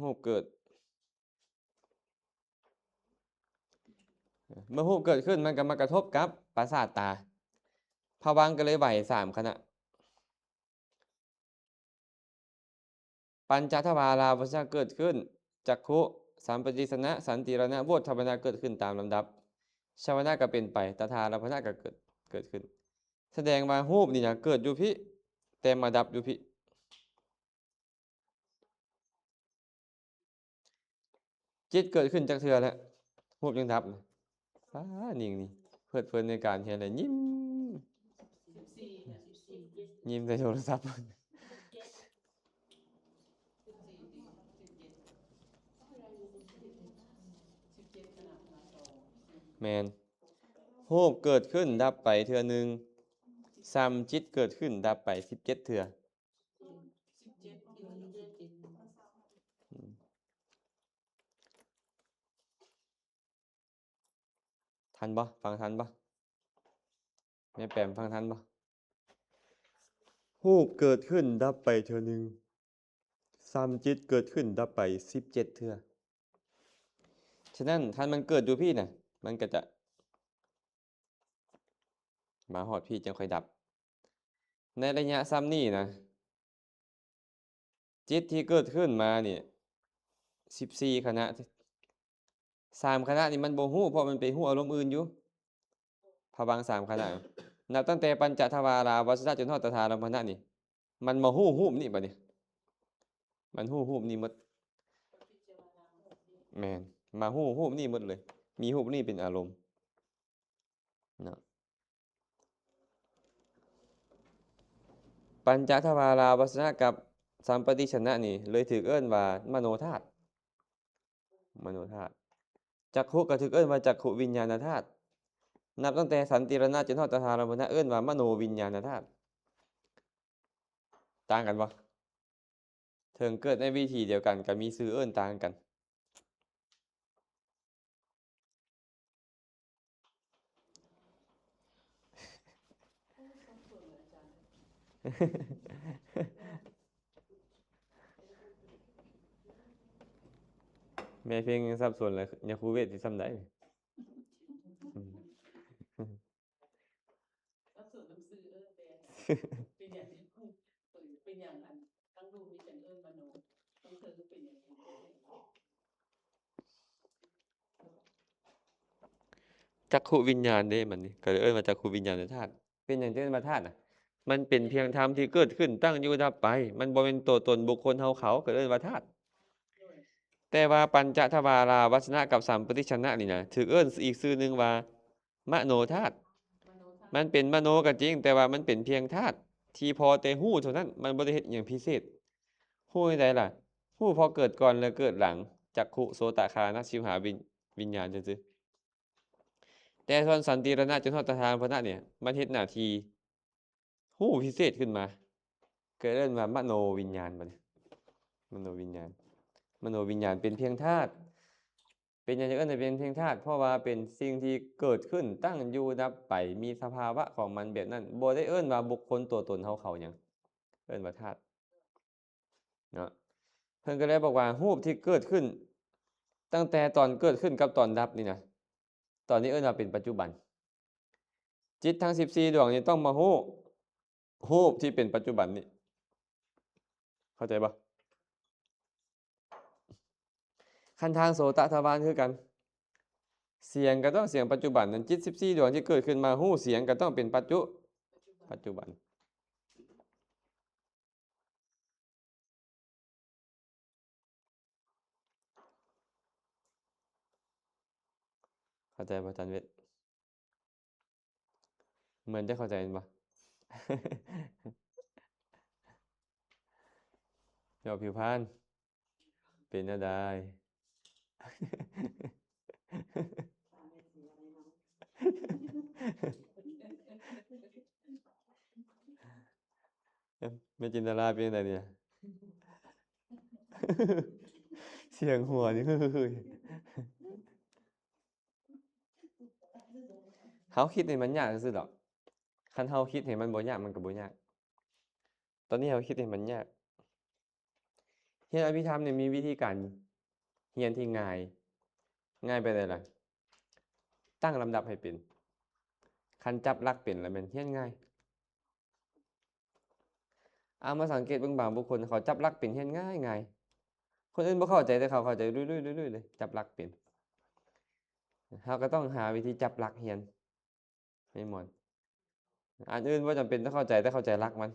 ຮູບເກີດ. ເມື່ອຮູບເກີດຂຶ້ນ, ມັນກໍມາກະທົບກັບປະສາດຕາ. ພະວັງກໍເລີຍໄຫວສາມຂະນະ. ປັນຈະທະວາລາວະຊະນະເກີດຂຶ້ນ, ຈັກຂຸ, ສຳປະຕິສນະ, ສັນຕິລະນະ, ໂວດທະບະນະເກີດຂຶ້ນຕາມລຳດັບ, ຊາວະນະກໍເປັນໄປ, ຕະທາລຳພະນະກໍເກີດ, ເກີດຂຶ້ນ. ສະແດງວ່າຮູບນີ້ນະເກີດຢູ່ພີ້, ແຕ່ມາດັບຢູ່ພີ້. ຈິດເກີດຂຶ້ນຈັກເທື່ອແລ້ວ? ຮູບຍັງດັບນະ. ຟ້າ ນິງນີ້ເພີດເພີນໃນການຮຽນແລະຍິ້ມ, ຍິ້ມໃສ່ໂທລະສັບ. ແມ່ນ. ຮູບເກີດຂຶ້ນດັບໄປເທື່ອໜຶ່ງ, ສ່ຳຈິດເກີດຂຶ້ນດັບໄປສິບເຈັດເທື່ອ. ທັນບໍ່? ຟັງທັນບໍ່? ແມ່ແປມ ຟັງທັນບໍ່? ຮູບເກີດຂຶ້ນດັບໄປເທື່ອໜຶ່ງ, ສ່ຳຈິດເກີດຂຶ້ນດັບໄປສິບເຈັດເທື່ອ. ສະນັ້ນ ຄັນມັນເກີດຢູ່ພີ້ນະ, ມັນກໍຈະມາຮອດພີ້ຈຶ່ງຄ່ອຍດັບ. ໃນໄລຍະສ່ຳນີ້ນະ, ຈິດທີ່ເກີດຂຶ້ນມານີ້ ສິບສີ່ຂະນະ, ສາມຂະນະນີ້ມັນບໍ່ຮູ້ ເພາະມັນໄປຮູ້ອາລົມອື່ນຢູ່. ພະວັງສາມຂະນະ ນັບຕັ້ງແຕ່ປັນຈະທະວາລາວັດສະນະ ຈົນຮອດຕະທາລຳພະນະນີ້ ມັນມາຮູ້ຮູບນີ້ບັດນີ້, ມັນຮູ້ຮູບນີ້ໝົດ. ແມ່ນ, ມາຮູ້ຮູບນີ້ໝົດເລີຍ, ມີຮູບນີ້ເປັນອາລົມເນາະ. ປັນຈະທະວາລາວັດສະນະກັບສຳປະຕິສນະນີ້ ເລີຍຖືກເອີ້ນວ່າມະໂນທາດ, ມະໂນທາດ. ຈັກຂຸກໍຖືກເອີ້ນວ່າຈັກຂຸວິນຍານະທາດ. ນັບຕັ້ງແຕ່ສັນຕິລະນະ ຈົນຮອດຕະທາລຳພະນະ ເອີ້ນວ່າມະໂນວິນຍານະທາດ. ຕ່າງກັນບໍ່? ເຖິງເກີດໃນວິທີດຽວກັນ ກໍມີຊື່ເອີ້ນຕ່າງກັນ. ແມ່ເພັງຍັງສັບສົນເລີຍ, ຍາຄູເວດຊິສ່ຳໃດ? ເປັນຫຍັງ ເປັນຫຍັງອັນທັງລູກນີ້ຈັ່ງເອີ້ນມະໂນ ຕ້ອງເທີເປັນຫຍັງ ຈັກຂຸວິນຍານເດ້ ມັນນີ້ ກໍເລີຍເອີ້ນວ່າຈັກຂຸວິນຍານທາດ. ເປັນຫຍັງຈຶ່ງເອີ້ນວ່າທາດນະ? ມັນເປັນພຽງທຳທີ່ເກີດຂຶ້ນ, ຕັ້ງຢູ່, ດັບໄປ. ມັນບໍ່ແມ່ນຕົວຕົນບຸກຄົນເຮົາເຂົາ, ກໍເອີ້ນວ່າທາດ. ແຕ່ວ່າປັນຈະທະວາລາວັດຊະນະກັບສຳປະຕິດສະນະນີ້ນະ ຖືກເອີ້ນອີກຊື່ໜຶ່ງວ່າມະໂນທາດ. ມັນເປັນມະໂນກໍຈິງ, ແຕ່ວ່າມັນເປັນພຽງທາດທີ່ພໍແຕ່ຮູ້ເທົ່ານັ້ນ, ມັນບໍ່ໄດ້ເຮັດອີ່ຫຍັງພິເສດ. ຮູ້ແນວໃດລະ? ຮູ້ເພາະເກີດກ່ອນ ແລະ ເກີດຫຼັງ ຈັກຂຸ, ໂສຕະ, ຄານະ, ຊິວຫາ, ວິນ ວິນຍານຊື່ໆ. ແຕ່ສ່ວນສັນຕິລະນະຈົນຮອດຕະທານພະນະນີ້ ມັນເຮັດໜ້າທີ່ຮູ້ພິເສດຂຶ້ນມາ ກໍເອີ້ນວ່າມະໂນວິນຍານ. ບັດນີ້ມະໂນວິນຍານ ມະໂນວິນຍານເປັນພຽງທາດ. ເປັນຫຍັງຈຶ່ງເອີ້ນວ່າເປັນພຽງທາດ? ເພາະວ່າເປັນສິ່ງທີ່ເກີດຂຶ້ນ, ຕັ້ງຢູ່, ດັບໄປ, ມີສະພາວະຂອງມັນແບບນັ້ນ, ບໍ່ໄດ້ເອີ້ນວ່າບຸກຄົນຕົວຕົນເຮົາເຂົາຫຍັງ, ເອີ້ນວ່າທາດ. ເນາະ ເພິ່ນກໍເລີຍບອກວ່າ ຮູບທີ່ເກີດຂຶ້ນຕັ້ງແຕ່ຕອນເກີດຂຶ້ນກັບຕອນດັບນີ້ນະ ຕອນນີ້ເອີ້ນວ່າເປັນປັດຈຸບັນ. ຈິດທັງສິບສີ່ດວງນີ້ຕ້ອງມາຮູ້ຮູບທີ່ເປັນປັດຈຸບັນນີ້. ເຂົ້າໃຈບໍ່? ຄັນທາງໂສຕະທະວານຄືກັນ, ສຽງກໍຕ້ອງສຽງປັດຈຸບັນ, ນັ້ນ ຈິດສິບສີ່ດວງທີ່ເກີດຂຶ້ນມາຮູ້ສຽງກໍຕ້ອງເປັນປັດຈຸ, ປັດຈຸບັນ. ເຂົ້າໃຈບໍ່ ອາຈານເວດ? ເໝືອນຈະເຂົ້າໃຈແມ່ນບໍ່? ເວົ້າຜິວພັນ ເປັນແນວໃດ? ແມ່ຈິນດາລາເປັນຈັ່ງໃດນີ້? ສຽງຫົວນີ້ ເຮົາຄິດໃຫ້ມັນຍາກຊື່ໆດອກ. ຄັນເຮົາຄິດໃຫ້ມັນບໍ່ຍາກ ມັນກໍບໍ່ຍາກ. ຕອນນີ້ເຮົາຄິດໃຫ້ມັນຍາກ. ຮຽນອະພິທຳນີ້ມີວິທີການຮຽນທີ່ງ່າຍ, ງ່າຍແບບໃດລະ? ຕັ້ງລຳດັບໃຫ້ເປັນ. ຄັນຈັບຫຼັກເປັນລະແມ່ນຮຽນງ່າຍ. ເອົາມາສັງເກດເບິ່ງບາງບຸກຄົນ ເຂົາຈັບຫຼັກເປັນຮຽນງ່າຍໆ. ຄົນອື່ນບໍ່ເຂົ້າໃຈ ແຕ່ເຂົາເຂົ້າໃຈລຸຍໆໆເລີຍ ຈັບຫຼັກເປັນ. ເຮົາກໍຕ້ອງຫາວິທີຈັບຫຼັກຮຽນ. ແມ່ນບໍ່? ອັນອື່ນບໍ່ຈຳເປັນຕ້ອງເຂົ້າໃຈ ແຕ່ເຂົ້າໃຈຫຼັກມັນ.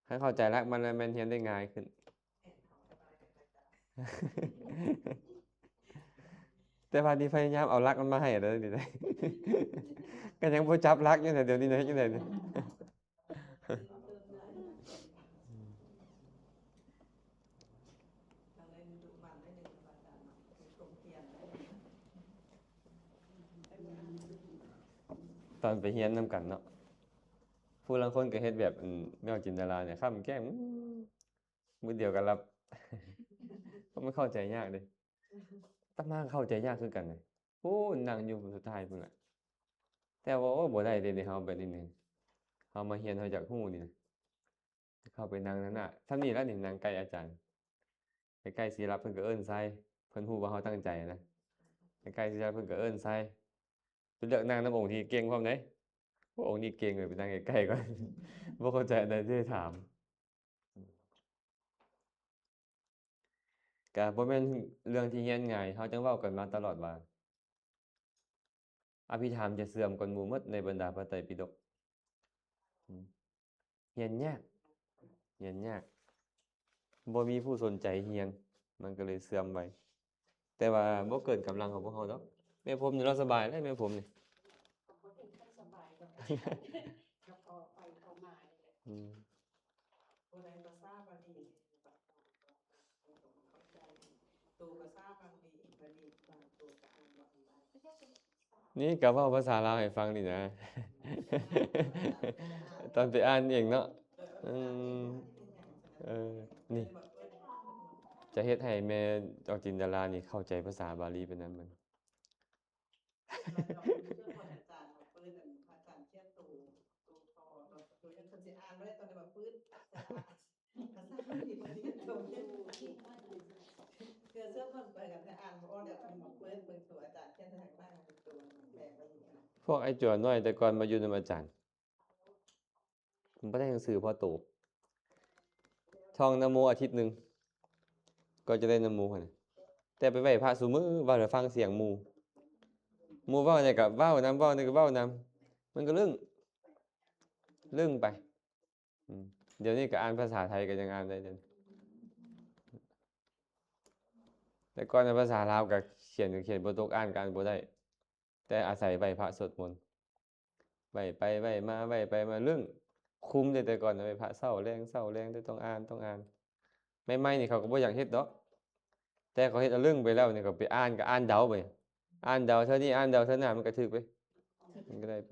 ຄັນເຂົ້າໃຈຫຼັກມັນແລ້ວແມ່ນຮຽນໄດ້ງ່າຍຂຶ້ນ. ແຕ່ວ່ານີ້ພະຍາຍາມເອົາຫຼັກມັນມາໃຫ້ແລ້ວນີ້ນະ ກໍຍັງບໍ່ຈັບຫຼັກຢູ່ນະ ດຽວນີ້ນະ ເຮັດຈັ່ງໃດນີ້? ຕອນໄປຮຽນນຳກັນເນາະ ຜູ້ລາງຄົນກໍເຮັດແບບ ອັນ ແມ່ຈິນດາລານີ້ ຄ້ຳແກ້ມ ມື້ດຽວກໍຫຼັບ. ມັນເຂົ້າໃຈຍາກເດ້ ອາດຕະມາເຂົ້າໃຈຍາກຄືກັນເດ້. ໂອ້ ນັ່ງຢູ່ສຸດທ້າຍພຸ້ນລະ ແຕ່ວ່າ ໂອ້ ບໍ່ໄດ້ເດ້ ເຮົາແບບນີ້ນີ້ ເຮົາມາຮຽນ ເຮົາຢາກຮູ້ນີ້ນະ. ເຂົ້າໄປນັ່ງນັ້ນນະ ຊ່ຳນີ້ລະນີ້ ນັ່ງໃກ້ອາຈານ ໃກ້ໆຊິຫຼັບ ເພິ່ນກໍເອີ້ນໃສ່ ເພິ່ນຮູ້ວ່າເຮົາຕັ້ງໃຈນະ ໃກ້ໆຊິຫຼັບ ເພິ່ນກໍເອີ້ນໃສ່ ໄປເລືອກນັ່ງນຳອົງທີ່ເກັ່ງພ້ອມເດ້. ໂອ້ ອົງນີ້ເກັ່ງເລີຍ ໄປນັ່ງໃກ້ໆກ່ອນ ບໍ່ເຂົ້າໃຈອັນໃດຊິໄດ້ຖາມ. ກະບໍ່ແມ່ນເລື່ອງທີ່ຮຽນງ່າຍ ເຮົາຈັ່ງເວົ້າກັນມາຕະຫຼອດວ່າ ອະພິທຳຈະເສື່ອມກ່ອນໝູ່ໝົດໃນບັນດາພະໄຕປິດົກ. ຮຽນຍາກ ຮຽນຍາກ ບໍ່ມີຜູ້ສົນໃຈຮຽນ ມັນກໍເລີຍເສື່ອມໄວ. ແຕ່ວ່າບໍ່ເກີນກຳລັງຂອງພວກເຮົາດອກ. ແມ່ພົມນີ້ລາວສະບາຍເດ້ ແມ່ພົມນີ້ ອືມ ນີ້ກໍເວົ້າພາສາລາວໃຫ້ຟັງນີ້ນະ ຕອນໄປອ່ານເອງເນາະ. ອືມ ເອີ ນີ້ ຈະເຮັດໃຫ້ແມ່ອອກຈິນດາລານີ້ເຂົ້າໃຈພາສາບາລີໄປນຳ. ພວກໄອ້ຈົວນ້ອຍແຕ່ກ່ອນມາຢູ່ນຳອາຈານ ບໍ່ໄດ້ໜັງສືພໍໂຕ. ທ່ອງນະໂມອາທິດໜຶ່ງ ກໍຈະໄດ້ນະໂມຫັ້ນນະ. ແຕ່ໄປໄຫວ້ພະຊຸມື້ ເວົ້າໃຫ້ຟັງສຽງໝູ່. ໝູ່ເວົ້າແນວໃດກໍເວົ້ານຳ, ເວົ້າແນວໃດກໍເວົ້ານຳ. ມັນກໍລຶ້ງ, ລຶ້ງໄປ. ອືມ ດຽວນີ້ກໍອ່ານພາສາໄທກໍຍັງອ່ານໄດ້ເດ້. ແຕ່ກ່ອນນະ ພາສາລາວກໍຂຽນກໍຂຽນບໍ່ຕົກ, ອ່ານກໍອ່ານບໍ່ໄດ້. ແຕ່ອາໄສໄຫວ້ພະສວດມົນ, ໄຫວ້ໄປໄຫວ້ມາ, ໄຫວ້ໄປມາເລື່ອງຄຸມເດ້. ແຕ່ກ່ອນໄຫວ້ພະເຊົ້າແລງ, ເຊົ້າແລງ, ແຕ່ຕ້ອງອ່ານ, ຕ້ອງອ່ານ. ໃໝ່ໆນີ້ເຂົາກໍບໍ່ຢາກເຮັດດອກ, ແຕ່ເຂົາເຮັດເອົາເລື່ອງໄປແລ້ວນີ້ ກໍໄປອ່ານ, ກໍອ່ານເດົາໄປ, ອ່ານເດົາເທື່ອນີ້, ອ່ານເດົາເທື່ອໜ້າ, ມັນກໍຖືກໄປ, ມັນກໍໄດ້ໄປ.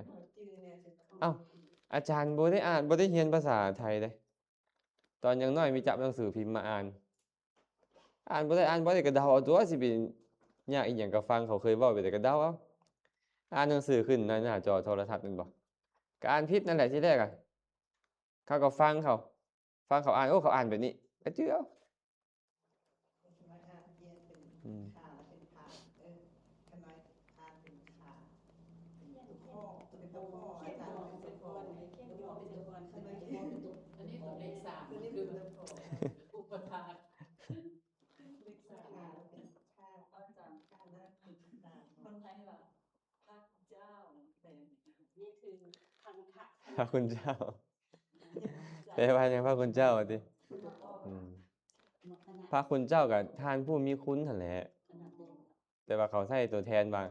ເອົ້າ, ອາຈານບໍ່ໄດ້ອ່ານ, ບໍ່ໄດ້ຮຽນພາສາໄທເດ້. ຕອນຍັງນ້ອຍມີຈັບໜັງສືພິມມາອ່ານ, ອ່ານບໍ່ໄດ້, ອ່ານບໍ່ໄດ້ກໍເດົາເອົາຕົວະ, ຊິໄປຍາກອີ່ຫຍັງ. ກໍຟັງເຂົາເຄີຍເວົ້າໄປແຕ່ກໍເດົາເອົາ. ອ່ານໜັງສືຂຶ້ນໃນໜ້າຈໍໂທລະທັດແມ່ນບໍ່? ກໍອ່ານຜິດນັ້ນແຫຼະທີແລກອະ. ເຂົາກໍຟັງເຂົາ, ຟັງເຂົາອ່ານ, ໂອ້ ເຂົາອ່ານແບບນີ້, ກໍຈື່ເອົາ. ອືມ. ອັນນີ້ຕົວເລກສາມ ຄືອຸປະທານ ເລກສາມ ອາຈານ ຄົນໄທວ່າ ພະເຈົ້າ ນີ້ຄື ພັນທະ ພະຄຸນເຈົ້າ. ແປວ່າຫຍັງ ພະຄຸນເຈົ້າ ວ່າຕິ? ອືມ ພະຄຸນເຈົ້າກໍທ່ານຜູ້ມີຄຸນຫັ້ນແຫຼະ, ແຕ່ວ່າເຂົາໃຊ້ຕົວແທນວ່າ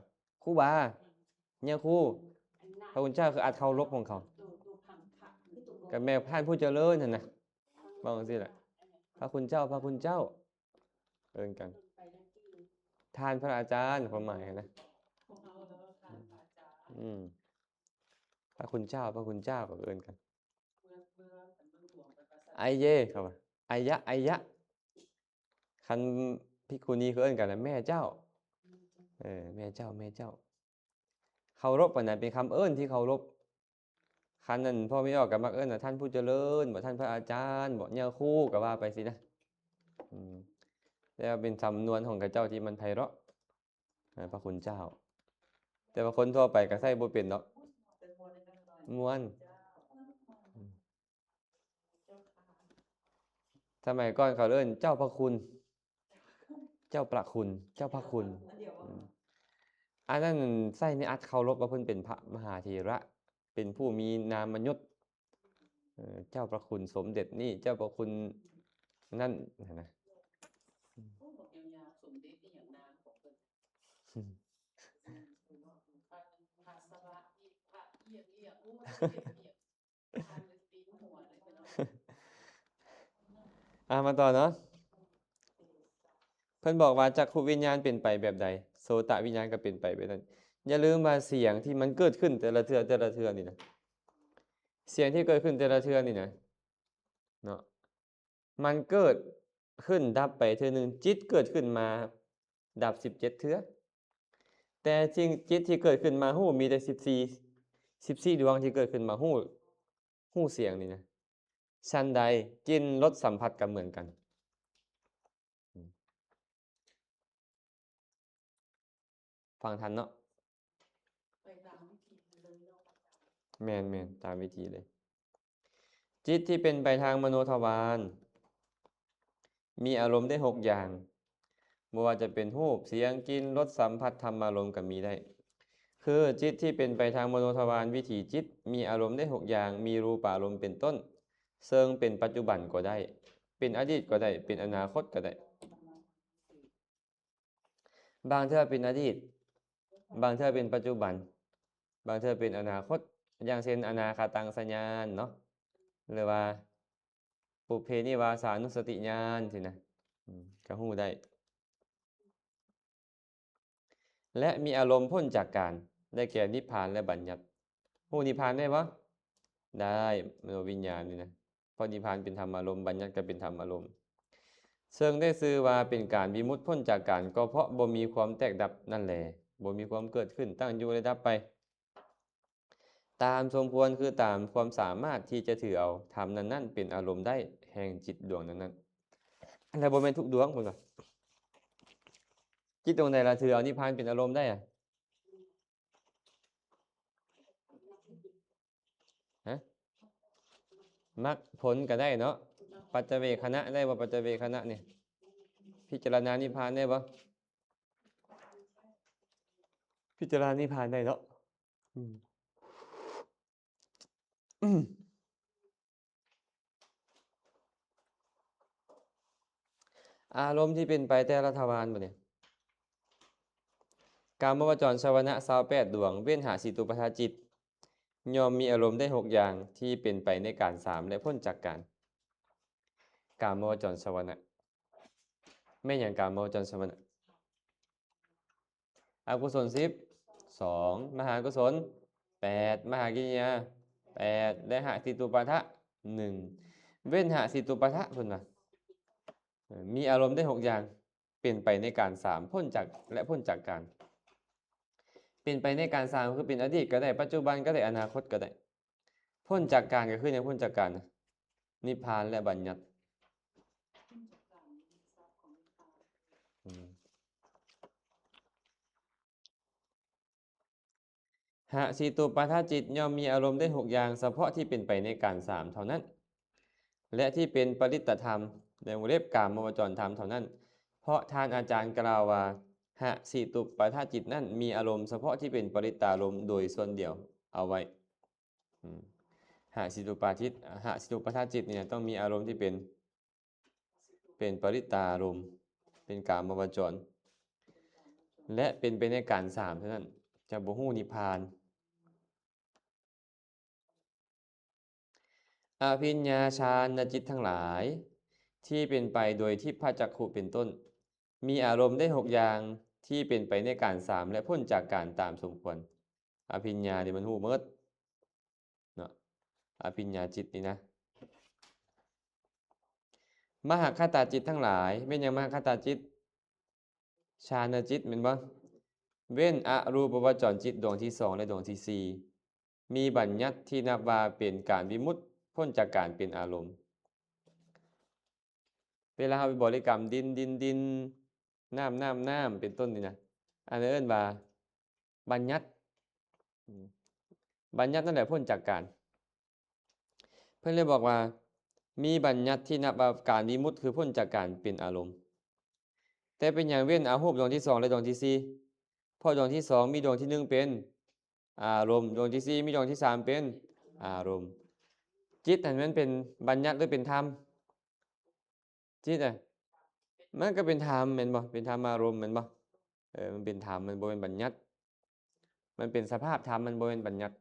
ຄູບາ, ຍາຄູ. ພະຄຸນເຈົ້າຄືອັດເຄົາລົບຂອງເຂົາ, ກໍແມ່ນທ່ານຜູ້ຈະເລີນຫັ້ນນະ, ເວົ້າຈັ່ງຊີ້ແຫຼະ. ພະຄຸນເຈົ້າ, ພະຄຸນເຈົ້າ ເອີ້ນກັນ. ທ່ານພະອາຈານ ຄວາມໝາຍນະ. ອືມ ພະຄຸນເຈົ້າ, ພະຄຸນເຈົ້າ ກໍເອີ້ນກັນ. ໄອເຢ ເຂົາວ່າ ໄອຍະ, ໄອຍະ. ຄັນພິກຂຸນີ ເຂົາເອີ້ນກັນນະ ແມ່ເຈົ້າ. ເອີ ແມ່ເຈົ້າ, ແມ່ເຈົ້າ. ເຄົາລົບຫັ້ນນະ ເປັນຄຳເອີ້ນທີ່ເຄົາລົບ. ຄັນນັ້ນ ພໍ່ແມ່ອອກກໍມັກເອີ້ນວ່າ ທ່ານຜູ້ຈະເລີນບໍ, ທ່ານພະອາຈານບໍ, ຍາຄູ ກໍວ່າໄປຊີ້ນະ. ອືມ ແຕ່ວ່າເປັນສຳນວນຂອງເຂົາເຈົ້າທີ່ມັນໄພເລາະ, ອາ ພະຄຸນເຈົ້າ. ແຕ່ວ່າຄົນທົ່ວໄປກໍໃຊ້ບໍ່ເປັນດອກ. ມ່ວນ. ອືມ ສະໄໝກ່ອນເຂົາເອີ້ນເຈົ້າພະຄຸນ, ເຈົ້າພະຄຸນ, ເຈົ້າພະຄຸນ. ອືມ ອັນນັ້ນໃຊ້ໃນອັດເຄົາລົບວ່າເພິ່ນເປັນພະມະຫາເຖລະ, ເປັນຜູ້ມີນາມມະຍົດ. ເອີ ເຈົ້າພະຄຸນສົມເດັດນີ້, ເຈົ້າພະຄຸນນັ້ນນະ. ອ່າ ມາຕໍ່ເນາະ. ເພິ່ນບອກວ່າ ຈັກຂຸວິນຍານເປັນໄປແບບໃດ, ໂສຕະວິນຍານກໍເປັນໄປແບບນັ້ນ. ຢ່າລືມວ່າສຽງທີ່ມັນເກີດຂຶ້ນແຕ່ລະເທື່ອ, ແຕ່ລະເທື່ອນີ້ນະ, ສຽງທີ່ເກີດຂຶ້ນແຕ່ລະເທື່ອນີ້ນະ ເນາະ, ມັນເກີດຂຶ້ນດັບໄປເທື່ອໜຶ່ງ, ຈິດເກີດຂຶ້ນມາດັບສິບເຈັດເທື່ອ. ແຕ່ສິ່ງ ຈິດທີ່ເກີດຂຶ້ນມາຮູ້ມີແຕ່ສິບສີ່, ສິບສີ່ດວງທີ່ເກີດຂຶ້ນມາຮູ້, ຮູ້ສຽງນີ້ນະ. ຊັ້ນໃດ ກິ່ນ ລົດ ສຳຜັດກໍເໝືອນກັນ. ອືມ ຟັງທັນເນາະ? ໄປຕາມວິທີເລີຍເນາະ. ແມ່ນໆ ຕາມວິທີເລີຍ. ຈິດທີ່ເປັນໄປທາງມະໂນທະວານ ມີອາລົມໄດ້ຫົກຢ່າງ, ບໍ່ວ່າຈະເປັນຮູບ, ສຽງ, ກິ່ນ, ລົດ, ສຳຜັດ, ທຳມາລົມກໍມີໄດ້. ຄືຈິດທີ່ເປັນໄປທາງມະໂນທະວານ, ວິຖີຈິດ ມີອາລົມໄດ້ຫົກຢ່າງ, ມີຮູບາລົມເປັນຕົ້ນ, ເຊິ່ງເປັນປັດຈຸບັນກໍໄດ້, ເປັນອະດີດກໍໄດ້, ເປັນອະນາຄົດກໍໄດ້. ບາງເທື່ອເປັນອະດີດ, ບາງເທື່ອເປັນປັດຈຸບັນ, ບາງເທື່ອເປັນອະນາຄົດ, ຢ່າງເຊັ່ນ ອະນາຄະຕັງສະຍານເນາະ, ຫຼືວ່າ ປຸບເພນິວາສານຸສະຕິຍານຊີ້ນະ, ອືມ ກໍຮູ້ໄດ້. ແລະ ມີອາລົມພົ້ນຈາກການ, ໄດ້ແກ່ນິບພານ ແລະ ບັນຍັດ. ຮູ້ນິບພານໄດ້ບໍ່? ໄດ້, ມະໂນວິນຍານນີ້ນະ. ເພາະນິບພານເປັນທຳມາລົມ, ບັນຍັດກໍເປັນທຳມາລົມ. ເຊິ່ງໄດ້ຊື່ວ່າເປັນການວິມຸດພົ້ນຈາກການ, ກໍເພາະບໍ່ມີຄວາມແຕກດັບນັ້ນແລ, ບໍ່ມີຄວາມເກີດຂຶ້ນ, ຕັ້ງຢູ່ ແລະ ດັບໄປ ຕາມສົມຄວນ, ຄືຕາມຄວາມສາມາດທີ່ຈະຖືເອົາທຳນັ້ນໆເປັນອາລົມໄດ້ແຫ່ງຈິດດວງນັ້ນໆ. ແລະ ບໍ່ແມ່ນທຸກດວງ, ເພິ່ນວ່າ ຈິດດວງໃດລະຖືເອົານິບພານເປັນອາລົມໄດ້ອະ? ຮະ? ມັກຜົນກໍໄດ້ເນາະ. ປັດຈະເວກຂະນະໄດ້ບໍ່? ປັດຈະເວກຂະນະນີ້ ພິຈາລະນານິບພານໄດ້ບໍ່? ພິຈາລະນານິບພານໄດ້ເນາະ. ອາລົມທີ່ເປັນໄປແຕ່ລະທະວານ ບັດນີ້ ກາມະວະຈອນຊະວະນະ ຊາວແປດດວງ ເວັ້ນຫະສິຕຸປາທາດຈິດ ຍ່ອມມີອາລົມໄດ້ຫົກຢ່າງທີ່ເປັນໄປໃນການສາມ ແລະ ພົ້ນຈາກການ. ກາມະວະຈອນຊະວະນະ ແມ່ນຫຍັງ? ກາມະວະຈອນຊະວະນະ ອະກຸສົນສິບສອງ ມະຫາກຸສົນແປດ ມະຫາກິລິຍາແປດ ແລະ ຫະສິຕຸປາທະໜຶ່ງ ເວັ້ນຫະສິຕຸປາທະ ເພິ່ນວ່າ ເອີ ມີອາລົມໄດ້ຫົກຢ່າງ ເປັນໄປໃນການສາມ ພົ້ນຈາກ ແລະ ພົ້ນຈາກການ. ເປັນໄປໃນການສາມ ຄືເປັນອະດີດກໍໄດ້ ປັດຈຸບັນກໍໄດ້ ອະນາຄົດກໍໄດ້. ພົ້ນຈາກການກໍຄືຫຍັງ? ພົ້ນຈາກການ ນິບພານ ແລະ ບັນຍັດ. ອືມ ຫະສິຕຸປາທາດຈິດ ຍ່ອມມີອາລົມໄດ້ຫົກຢ່າງ ສະເພາະທີ່ເປັນໄປໃນການສາມເທົ່ານັ້ນ ແລະ ທີ່ເປັນປະລິດຕະທຳ ໃນວົງເລັບ ກາມະວະຈອນທຳເທົ່ານັ້ນ, ເພາະທ່ານອາຈານກ່າວວ່າ ຫະສິຕຸປາທາດຈິດນັ້ນມີອາລົມສະເພາະທີ່ເປັນປະລິດຕາລົມໂດຍສ່ວນດຽວ. ເອົາໄວ້ ອືມ ຫະສິຕຸປາທິດ ຫະສິຕຸປາທາດຈິດນີ້ນະ ຕ້ອງມີອາລົມທີ່ເປັນ ເປັນປະລິດຕາລົມ ເປັນກາມະວະຈອນ ແລະ ເປັນໄປໃນການສາມເທົ່ານັ້ນ ຈະບໍ່ຮູ້ນິບພານ. ອະພິນຍາຊານນະຈິດທັງຫຼາຍ ທີ່ເປັນໄປໂດຍທິບພະຈັກຂຸເປັນຕົ້ນ ມີອາລົມໄດ້ຫົກຢ່າງ ທີ່ເປັນໄປໃນການສາມ ແລະ ພົ້ນຈາກການຕາມສົມຄວນ. ອະພິນຍານີ້ມັນຮູ້ໝົດເນາະ ອະພິນຍາຈິດນີ້ນະ. ມະຫະຄະຕາຈິດທັງຫຼາຍ ແມ່ນຫຍັງ? ມະຫະຄະຕາຈິດ ຊານະຈິດ ແມ່ນບໍ່? ເວັ້ນອະຮູປະວະຈອນຈິດດວງທີສອງ ແລະ ດວງທີສີ່ ມີບັນຍັດທີ່ນັບວ່າເປັນການວິມຸດ ພົ້ນຈາກການເປັນອາລົມ. ເວລາເຮົາໄປບໍລິກຳ ດິນ ດິນ ດິນ ນ້ຳ ນ້ຳ ນ້ຳ ເປັນຕົ້ນນີ້ນະ ອັນນັ້ນເອີ້ນວ່າບັນຍັດ. ອືມ ບັນຍັດນັ້ນແຫຼະພົ້ນຈາກການ. ເພິ່ນເລີຍບອກວ່າ ມີບັນຍັດທີ່ນັບວ່າການວິມຸດ ຄືພົ້ນຈາກການເປັນອາລົມ. ແຕ່ເປັນຫຍັງເວັ້ນອະຮູບດວງທີສອງ ແລະ ດວງທີສີ່? ເພາະດວງທີສອງມີດວງທີໜຶ່ງເປັນອາລົມ, ດວງທີສີ່ມີດວງທີສາມເປັນອາລົມ. ຈິດຫັ້ນມັນເປັນບັນຍັດ ຫຼື ເປັນທຳ? ຈິດນະ ມັນກໍເປັນທຳແມ່ນບໍ່? ເປັນທຳອາລົມແມ່ນບໍ່? ເອີ ມັນເປັນທຳ ມັນບໍ່ແມ່ນບັນຍັດ. ມັນເປັນສະພາບທຳ ມັນບໍ່ແມ່ນບັນຍັດ.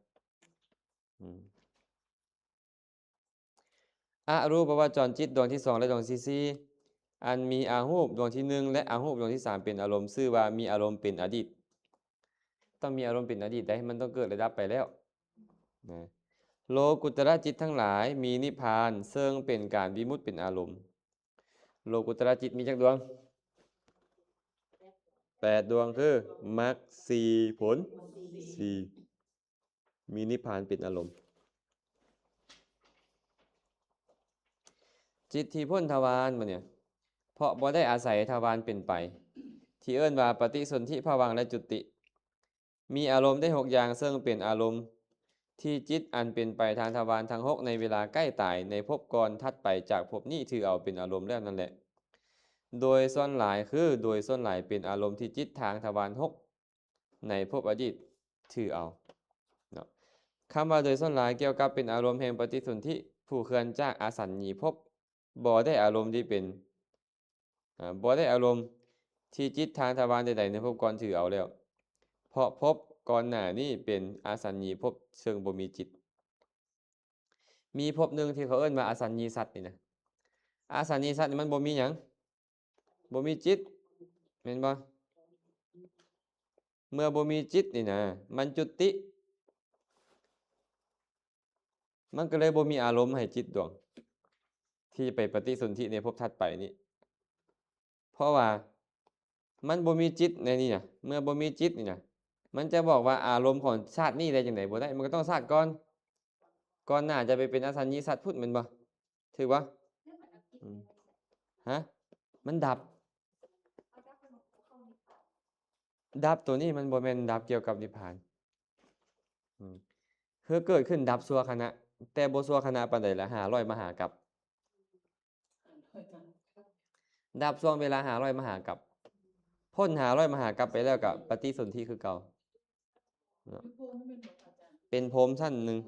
ອືມ ອະຮູບປະວະຈອນຈິດດວງທີສອງ ແລະ ດວງທີສີ່ ອັນມີອະຮູບດວງທີໜຶ່ງ ແລະ ອະຮູບດວງທີສາມເປັນອາລົມ ຊື່ວ່າມີອາລົມເປັນອະດີດ. ຕ້ອງມີອາລົມເປັນອະດີດໄດ໋ ມັນຕ້ອງເກີດ ແລະ ດັບໄປແລ້ວນະ. ໂລກຸດຕະລະຈິດທັງຫຼາຍມີນິບພານ ເຊິ່ງເປັນການວິມຸດເປັນອາລົມ. ໂລກຸດຕະລະຈິດມີຈັກດວງ? ແປດດວງ ຄື ມັກສີ່ ຜົນສີ່ ມີນິບພານເປັນອາລົມ. ຈິດທີ່ພົ້ນທະວານ ບັດນີ້ ເພາະບໍ່ໄດ້ອາໄສທະວານເປັນໄປ ທີ່ເອີ້ນວ່າປະຕິສົນທິພະວັງ ແລະ ຈຸຕິ ມີອາລົມໄດ້ຫົກຢ່າງ ເຊິ່ງເປັນອາລົມທີ່ຈິດອັນເປັນໄປທາງທະວານທັງຫົກ ໃນເວລາໃກ້ຕາຍໃນພົບກ່ອນຖັດໄປຈາກພົບນີ້ ຖືເອົາເປັນອາລົມແລ້ວນັ້ນແຫຼະ. ໂດຍສ່ວນຫຼາຍ ຄື ໂດຍສ່ວນຫຼາຍເປັນອາລົມທີ່ຈິດທາງທະວານຫົກ ໃນພົບອະດີດຖືເອົາເນາະ. ຄຳວ່າໂດຍສ່ວນຫຼາຍ ກ່ຽວກັບເປັນອາລົມແຫ່ງປະຕິສົນທິຜູ້ເຄື່ອນຈາກອະສັນຍິພົບ ບໍ່ໄດ້ອາລົມທີ່ເປັນ ອາ ບໍ່ໄດ້ອາລົມທີ່ຈິດທາງທະວານໃດໆໃນພົບກ່ອນຖືເອົາແລ້ວ ເພາະພົບກ່ອນໜ້ານີ້ເປັນອະສັນຍິພົບ ເຊິ່ງບໍ່ມີຈິດ. ມີພົບໜຶ່ງທີ່ເຂົາເອີ້ນວ່າອະສັນຍິສັດນີ້ນະ. ອະສັນຍິສັດນີ້ມັນບໍ່ມີຫຍັງ? ບໍ່ມີຈິດ ແມ່ນບໍ່? ເມື່ອບໍ່ມີຈິດນີ້ນະ ມັນຈຸຕິ ມັນກໍເລີຍບໍ່ມີອາລົມໃຫ້ຈິດດວງທີ່ຈະໄປປະຕິສົນທິໃນພົບຖັດໄປນີ້ ເພາະວ່າມັນບໍ່ມີຈິດໃນນີ້ນະ. ເມື່ອບໍ່ມີຈິດນີ້ນະ ມັນຈະບອກວ່າອາລົມຂອງຊາດນີ້ໄດ້ຈັ່ງໃດ? ບໍ່ໄດ້ ມັນກໍຕ້ອງຊາດກ່ອນ ກ່ອນໜ້າຈະໄປເປັນອະສັນຍິສັດພຸ້ນ ແມ່ນບໍ່? ຖືກບໍ່? ອືມ ຮະ? ມັນດັບ ດັບໂຕນີ້ມັນບໍ່ແມ່ນດັບກ່ຽວກັບນິບພານ. ອືມ ຄືເກີດຂຶ້ນດັບຊົ່ວຂະນະ ແຕ່ບໍ່ຊົ່ວຂະນະປານໃດລະ ຫ້າຮ້ອຍມະຫາກັບ. ດັບຊ່ວງເວລາຫ້າຮ້ອຍມະຫາກັບ. ພົ້ນຫ້າຮ້ອຍມະຫາກັບໄປແລ້ວກໍປະຕິສົນທິຄືເກົ່າເນາະ. ເປັນພົມຊັ້ນໜຶ່ງ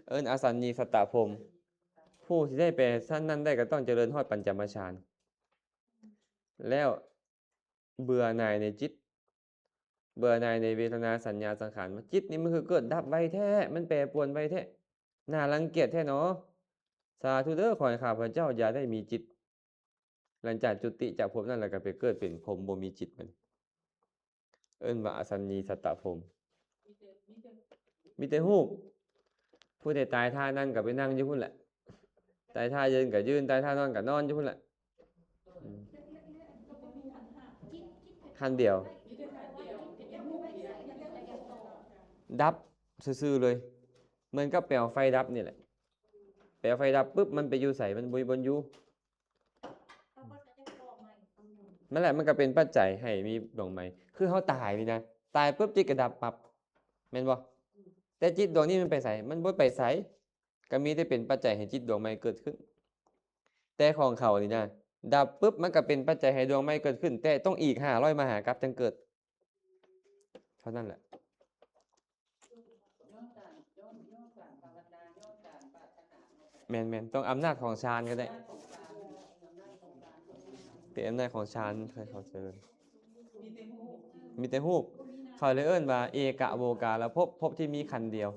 ເອີ້ນອະສັນຍິສັດຕະພົມ. ຜູ້ທີ່ໄດ້ໄປຊັ້ນນັ້ນໄດ້ກໍຕ້ອງຈະເລີນຮອດປັນຈະມະຊານ ແລ້ວເບື່ອໜ່າຍໃນຈິດ ເບື່ອໜ່າຍໃນເວທະນາ ສັນຍາ ສັງຂານ ວ່າຈິດນີ້ມັນຄືເກີດດັບໄວແທ້ ມັນແປປວນໄວແທ້ ໜ້າລັງກຽດແທ້ໜໍ. ສາທຸເດີ ຂໍໃຫ້ຂ້າພະເຈົ້າຢ່າໄດ້ມີຈິດ. ຫຼັງຈາກຈຸຕິຈາກພົມນັ້ນແລ້ວກໍໄປເກີດເປັນພົມບໍ່ມີຈິດ ມັນເອີ້ນວ່າອະສັນຍິສັດຕະພົມ. ມີແຕ່ຮູບ. ຜູ້ໃດຕາຍທ່ານັ່ງກໍໄປນັ່ງຢູ່ພຸ້ນແຫຼະ ຕາຍທ່າຢືນກໍຢືນ ຕາຍທ່ານອນກໍນອນຢູ່ພຸ້ນແຫຼະ. ອືມ ຂັ້ນດຽວ ດັບຊື່ໆເລີຍ ເໝືອນກັບແປວໄຟດັບນີ້ແຫຼະ. ແປວໄຟດັບປຶບ ມັນໄປຢູ່ໃສ? ມັນບໍ່ມີບ່ອນຢູ່. ນັ້ນແຫຼະ ມັນກໍເປັນປັດໄຈໃຫ້ມີດວງໃໝ່. ຄືເຮົາຕາຍນີ້ນະ ຕາຍປຶບ ຈິດກໍດັບປັບ ແມ່ນບໍ່? ແຕ່ຈິດດວງນີ້ມັນໄປໃສ? ມັນບໍ່ໄປໃສ. ກໍມີແຕ່ເປັນປັດໄຈໃຫ້ຈິດດວງໃໝ່ເກີດຂຶ້ນ. ແຕ່ຂອງເຂົານີ້ນະ ດັບປຶບ ມັນກໍເປັນປັດໄຈໃຫ້ດວງໃໝ່ເກີດຂຶ້ນ ແຕ່ຕ້ອງອີກຫ້າຮ້ອຍມະຫາກັບຈຶ່ງເກີດ ເທົ່ານັ້ນແຫຼະ. ແມ່ນໆ ຕ້ອງອຳນາດຂອງຊານກໍໄດ້ ເປັນອຳນາດຂອງຊານໃຫ້ເຂົາເຈີ. ມີແຕ່ຮູບ ເຂົາເລີຍເອີ້ນວ່າເອກະໂວກາລະພົບ ພົບທີ່ມີຂັ້ນດຽວ.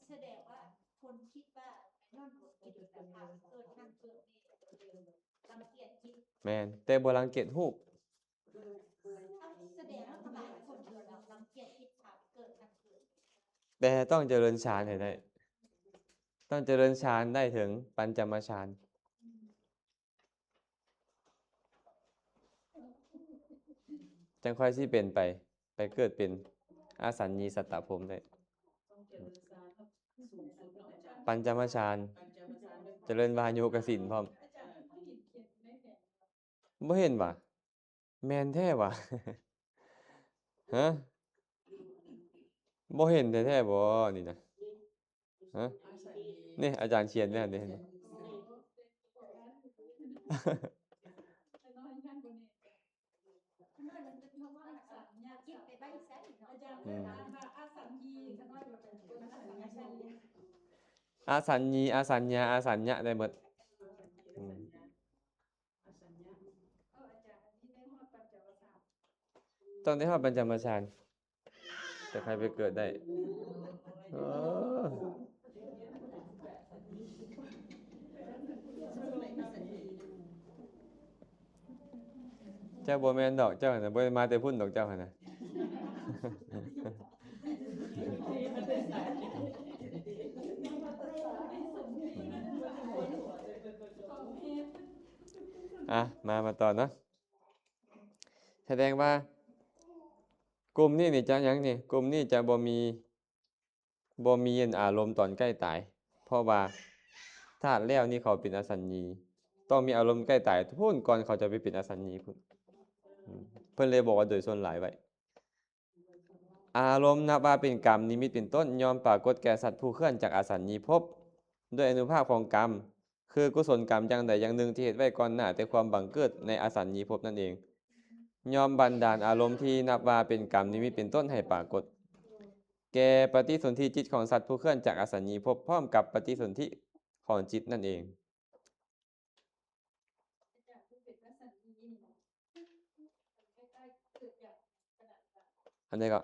ສະແດງວ່າຄົນຄິດວ່າຍ້ອນບົດກິດສະພາບເກີດທັງເກີດນີ້ ລັງກຽດຈິດ. ແມ່ນ ແຕ່ບໍ່ລັງກຽດຮູບ. ສະແດງວ່າຫຼາຍຄົນເກີດລັງກຽດຈິດພາບເກີດທັງເກີດ. ແຕ່ຕ້ອງຈະເລີນຊານໃຫ້ໄດ້ ຕ້ອງຈະເລີນຊານໄດ້ເຖິງປັນຈະມະຊານ. ຈັ່ງຄ່ອຍຊິເປັນໄປ ໄປເກີດເປັນອະສັນຍິສັດຕະພົມໄດ້. ປັນຈະມະຊານ ຈະເລີນວາໂຍກະສິນພ້ອມ. ບໍ່ເຫັນຫວາ? ແມ່ນແທ້ຫວາ? ຮະ? ບໍ່ເຫັນແທ້ໆບໍ່ນີ້ນະ? ຮະ? ນີ້ອາຈານຂຽນໄວ້ຫັ້ນເດ້ ເຫັນບໍ່? ອືມ ອະສັນຍິ ອະສັນຍາ ອະສັນຍະ ໄດ້ໝົດ. ອືມ ຕ້ອງໄດ້ຮອດປັນຈະມະຊານ ຈັ່ງຄ່ອຍໄປເກີດໄດ້. ເອີ ເຈົ້າບໍ່ແມ່ນດອກ ເຈົ້າຫັ້ນນະ ບໍ່ໄດ້ມາແຕ່ພຸ້ນດອກ ເຈົ້າຫັ້ນນະ. ອ່ະ ມາ ມາຕໍ່ເນາະ. ສະແດງວ່າກຸ່ມນີ້ນີ້ຈະຫຍັງນີ້? ກຸ່ມນີ້ຈະບໍ່ມີ ບໍ່ມີອັນອາລົມຕອນໃກ້ຕາຍ ເພາະວ່າທາດແລ້ວນີ້ເຂົາເປັນອະສັນຍິ ຕ້ອງມີອາລົມໃກ້ຕາຍພຸ້ນ ກ່ອນເຂົາຈະໄປເປັນອະສັນຍິພຸ້ນ. ອືມ ເພິ່ນເລີຍບອກວ່າໂດຍສ່ວນຫຼາຍໄວ້. ອາລົມນັບວ່າເປັນກຳ ນິມິດເປັນຕົ້ນ ຍ່ອມປາກົດແກ່ສັດຜູ້ເຄື່ອນຈາກອະສັນຍິພົບ ດ້ວຍອະນຸພາບຂອງກຳ ຄືກຸສົນກຳຢ່າງໃດຢ່າງໜຶ່ງທີ່ເຮັດໄວ້ກ່ອນໜ້າແຕ່ຄວາມບັງເກີດໃນອະສັນຍິພົບນັ້ນເອງ ຍ່ອມບັນດານອາລົມທີ່ນັບວ່າເປັນກຳ ນິມິດເປັນຕົ້ນໃຫ້ປາກົດ ແກ່ປະຕິສົນທິຈິດຂອງສັດຜູ້ເຄື່ອນຈາກອະສັນຍິພົບ ພ້ອມກັບປະຕິສົນທິຂອງຈິດນັ້ນເອງ. ອັນໃດກໍ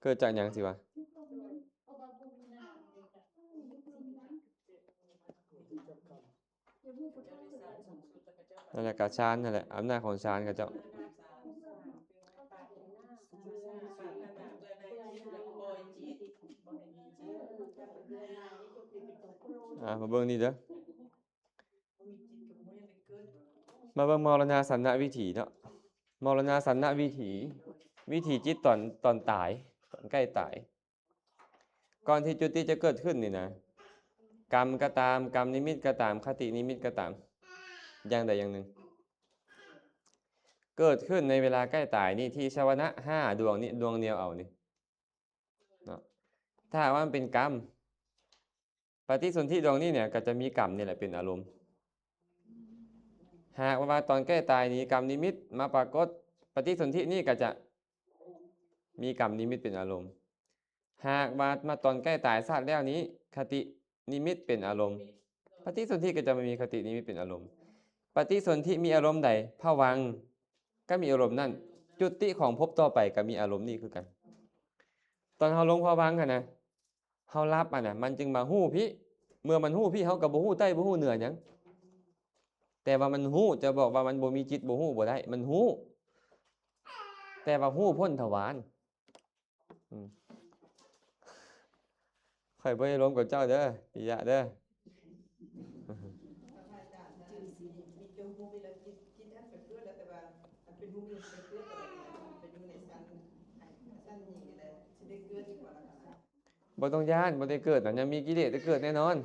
ເກີດຈາກຫຍັງຊິວະ? ນັ້ນແຫຼະ ກະຊານນັ້ນແຫຼະ ອຳນາດຂອງຊານເຂົາເຈົ້າ. ອ່າ ມາເບິ່ງນີ້ເດີ ມາເບິ່ງມໍລະນາສັນນະວິຖີເນາະ. ມໍລະນາສັນນະວິຖີ ວິຖີຈິດຕອນ ຕອນຕາຍ ຕອນໃກ້ຕາຍ. ກ່ອນທີ່ຈຸຕິຈະເກີດຂຶ້ນນີ້ນະ ກຳກໍຕາມ ກຳນິມິດກໍຕາມ ຄະຕິນິມິດກໍຕາມ ຢ່າງໃດຢ່າງໜຶ່ງ ເກີດຂຶ້ນໃນເວລາໃກ້ຕາຍນີ້ ທີ່ຊະວະນະຫ້າດວງນີ້ ດວງດຽວເອົານີ້ ຖ້າຫາກວ່າມັນເປັນກຳ ປະຕິສົນທິດວງນີ້ເນຍ ກໍຈະມີກຳນີ້ແຫຼະເປັນອາລົມ. ຫາກວ່າຕອນໃກ້ຕາຍນີ້ ກຳນິມິດມາປາກົດ ປະຕິສົນທິນີ້ກໍຈະມີກຳນິມິດເປັນອາລົມ. ຫາກວ່າມາຕອນໃກ້ຕາຍຊາດແລ້ວນີ້ ຄະຕິນິມິດເປັນອາລົມ ປະຕິສົນທິກໍຈະມາມີຄະຕິນິມິດເປັນອາລົມ. ປະຕິສົນທິມີອາລົມໃດ ພະວັງກໍມີອາລົມນັ້ນ ຈຸຕິຂອງພົບຕໍ່ໄປກໍມີອາລົມນີ້ຄືກັນ. ຕອນເຮົາລົງພະວັງຫັ້ນນະ ເຮົາຫຼັບຫັ້ນນະ ມັນຈຶ່ງມາຮູ້ພີ້. ເມື່ອມັນຮູ້ພີ້ ເຮົາກໍບໍ່ຮູ້ໃຕ້ບໍ່ຮູ້ເໜືອຫຍັງ. ແຕ່ວ່າມັນຮູ້ ຈະບອກວ່າມັນບໍ່ມີຈິດບໍ່ຮູ້ບໍ່ໄດ້ ມັນຮູ້ ແຕ່ວ່າຮູ້ພົ້ນທະວານ. ອືມ ຂ້ອຍບໍ່ໄດ້ລົມກັບເຈົ້າເດີ ປິຍະເດີ. ບໍ່ຕ້ອງຢ້ານ ບໍ່ໄດ້ເກີດນະ ຍັງມີກິເລດໄດ້ເກີດແນ່ນອນ.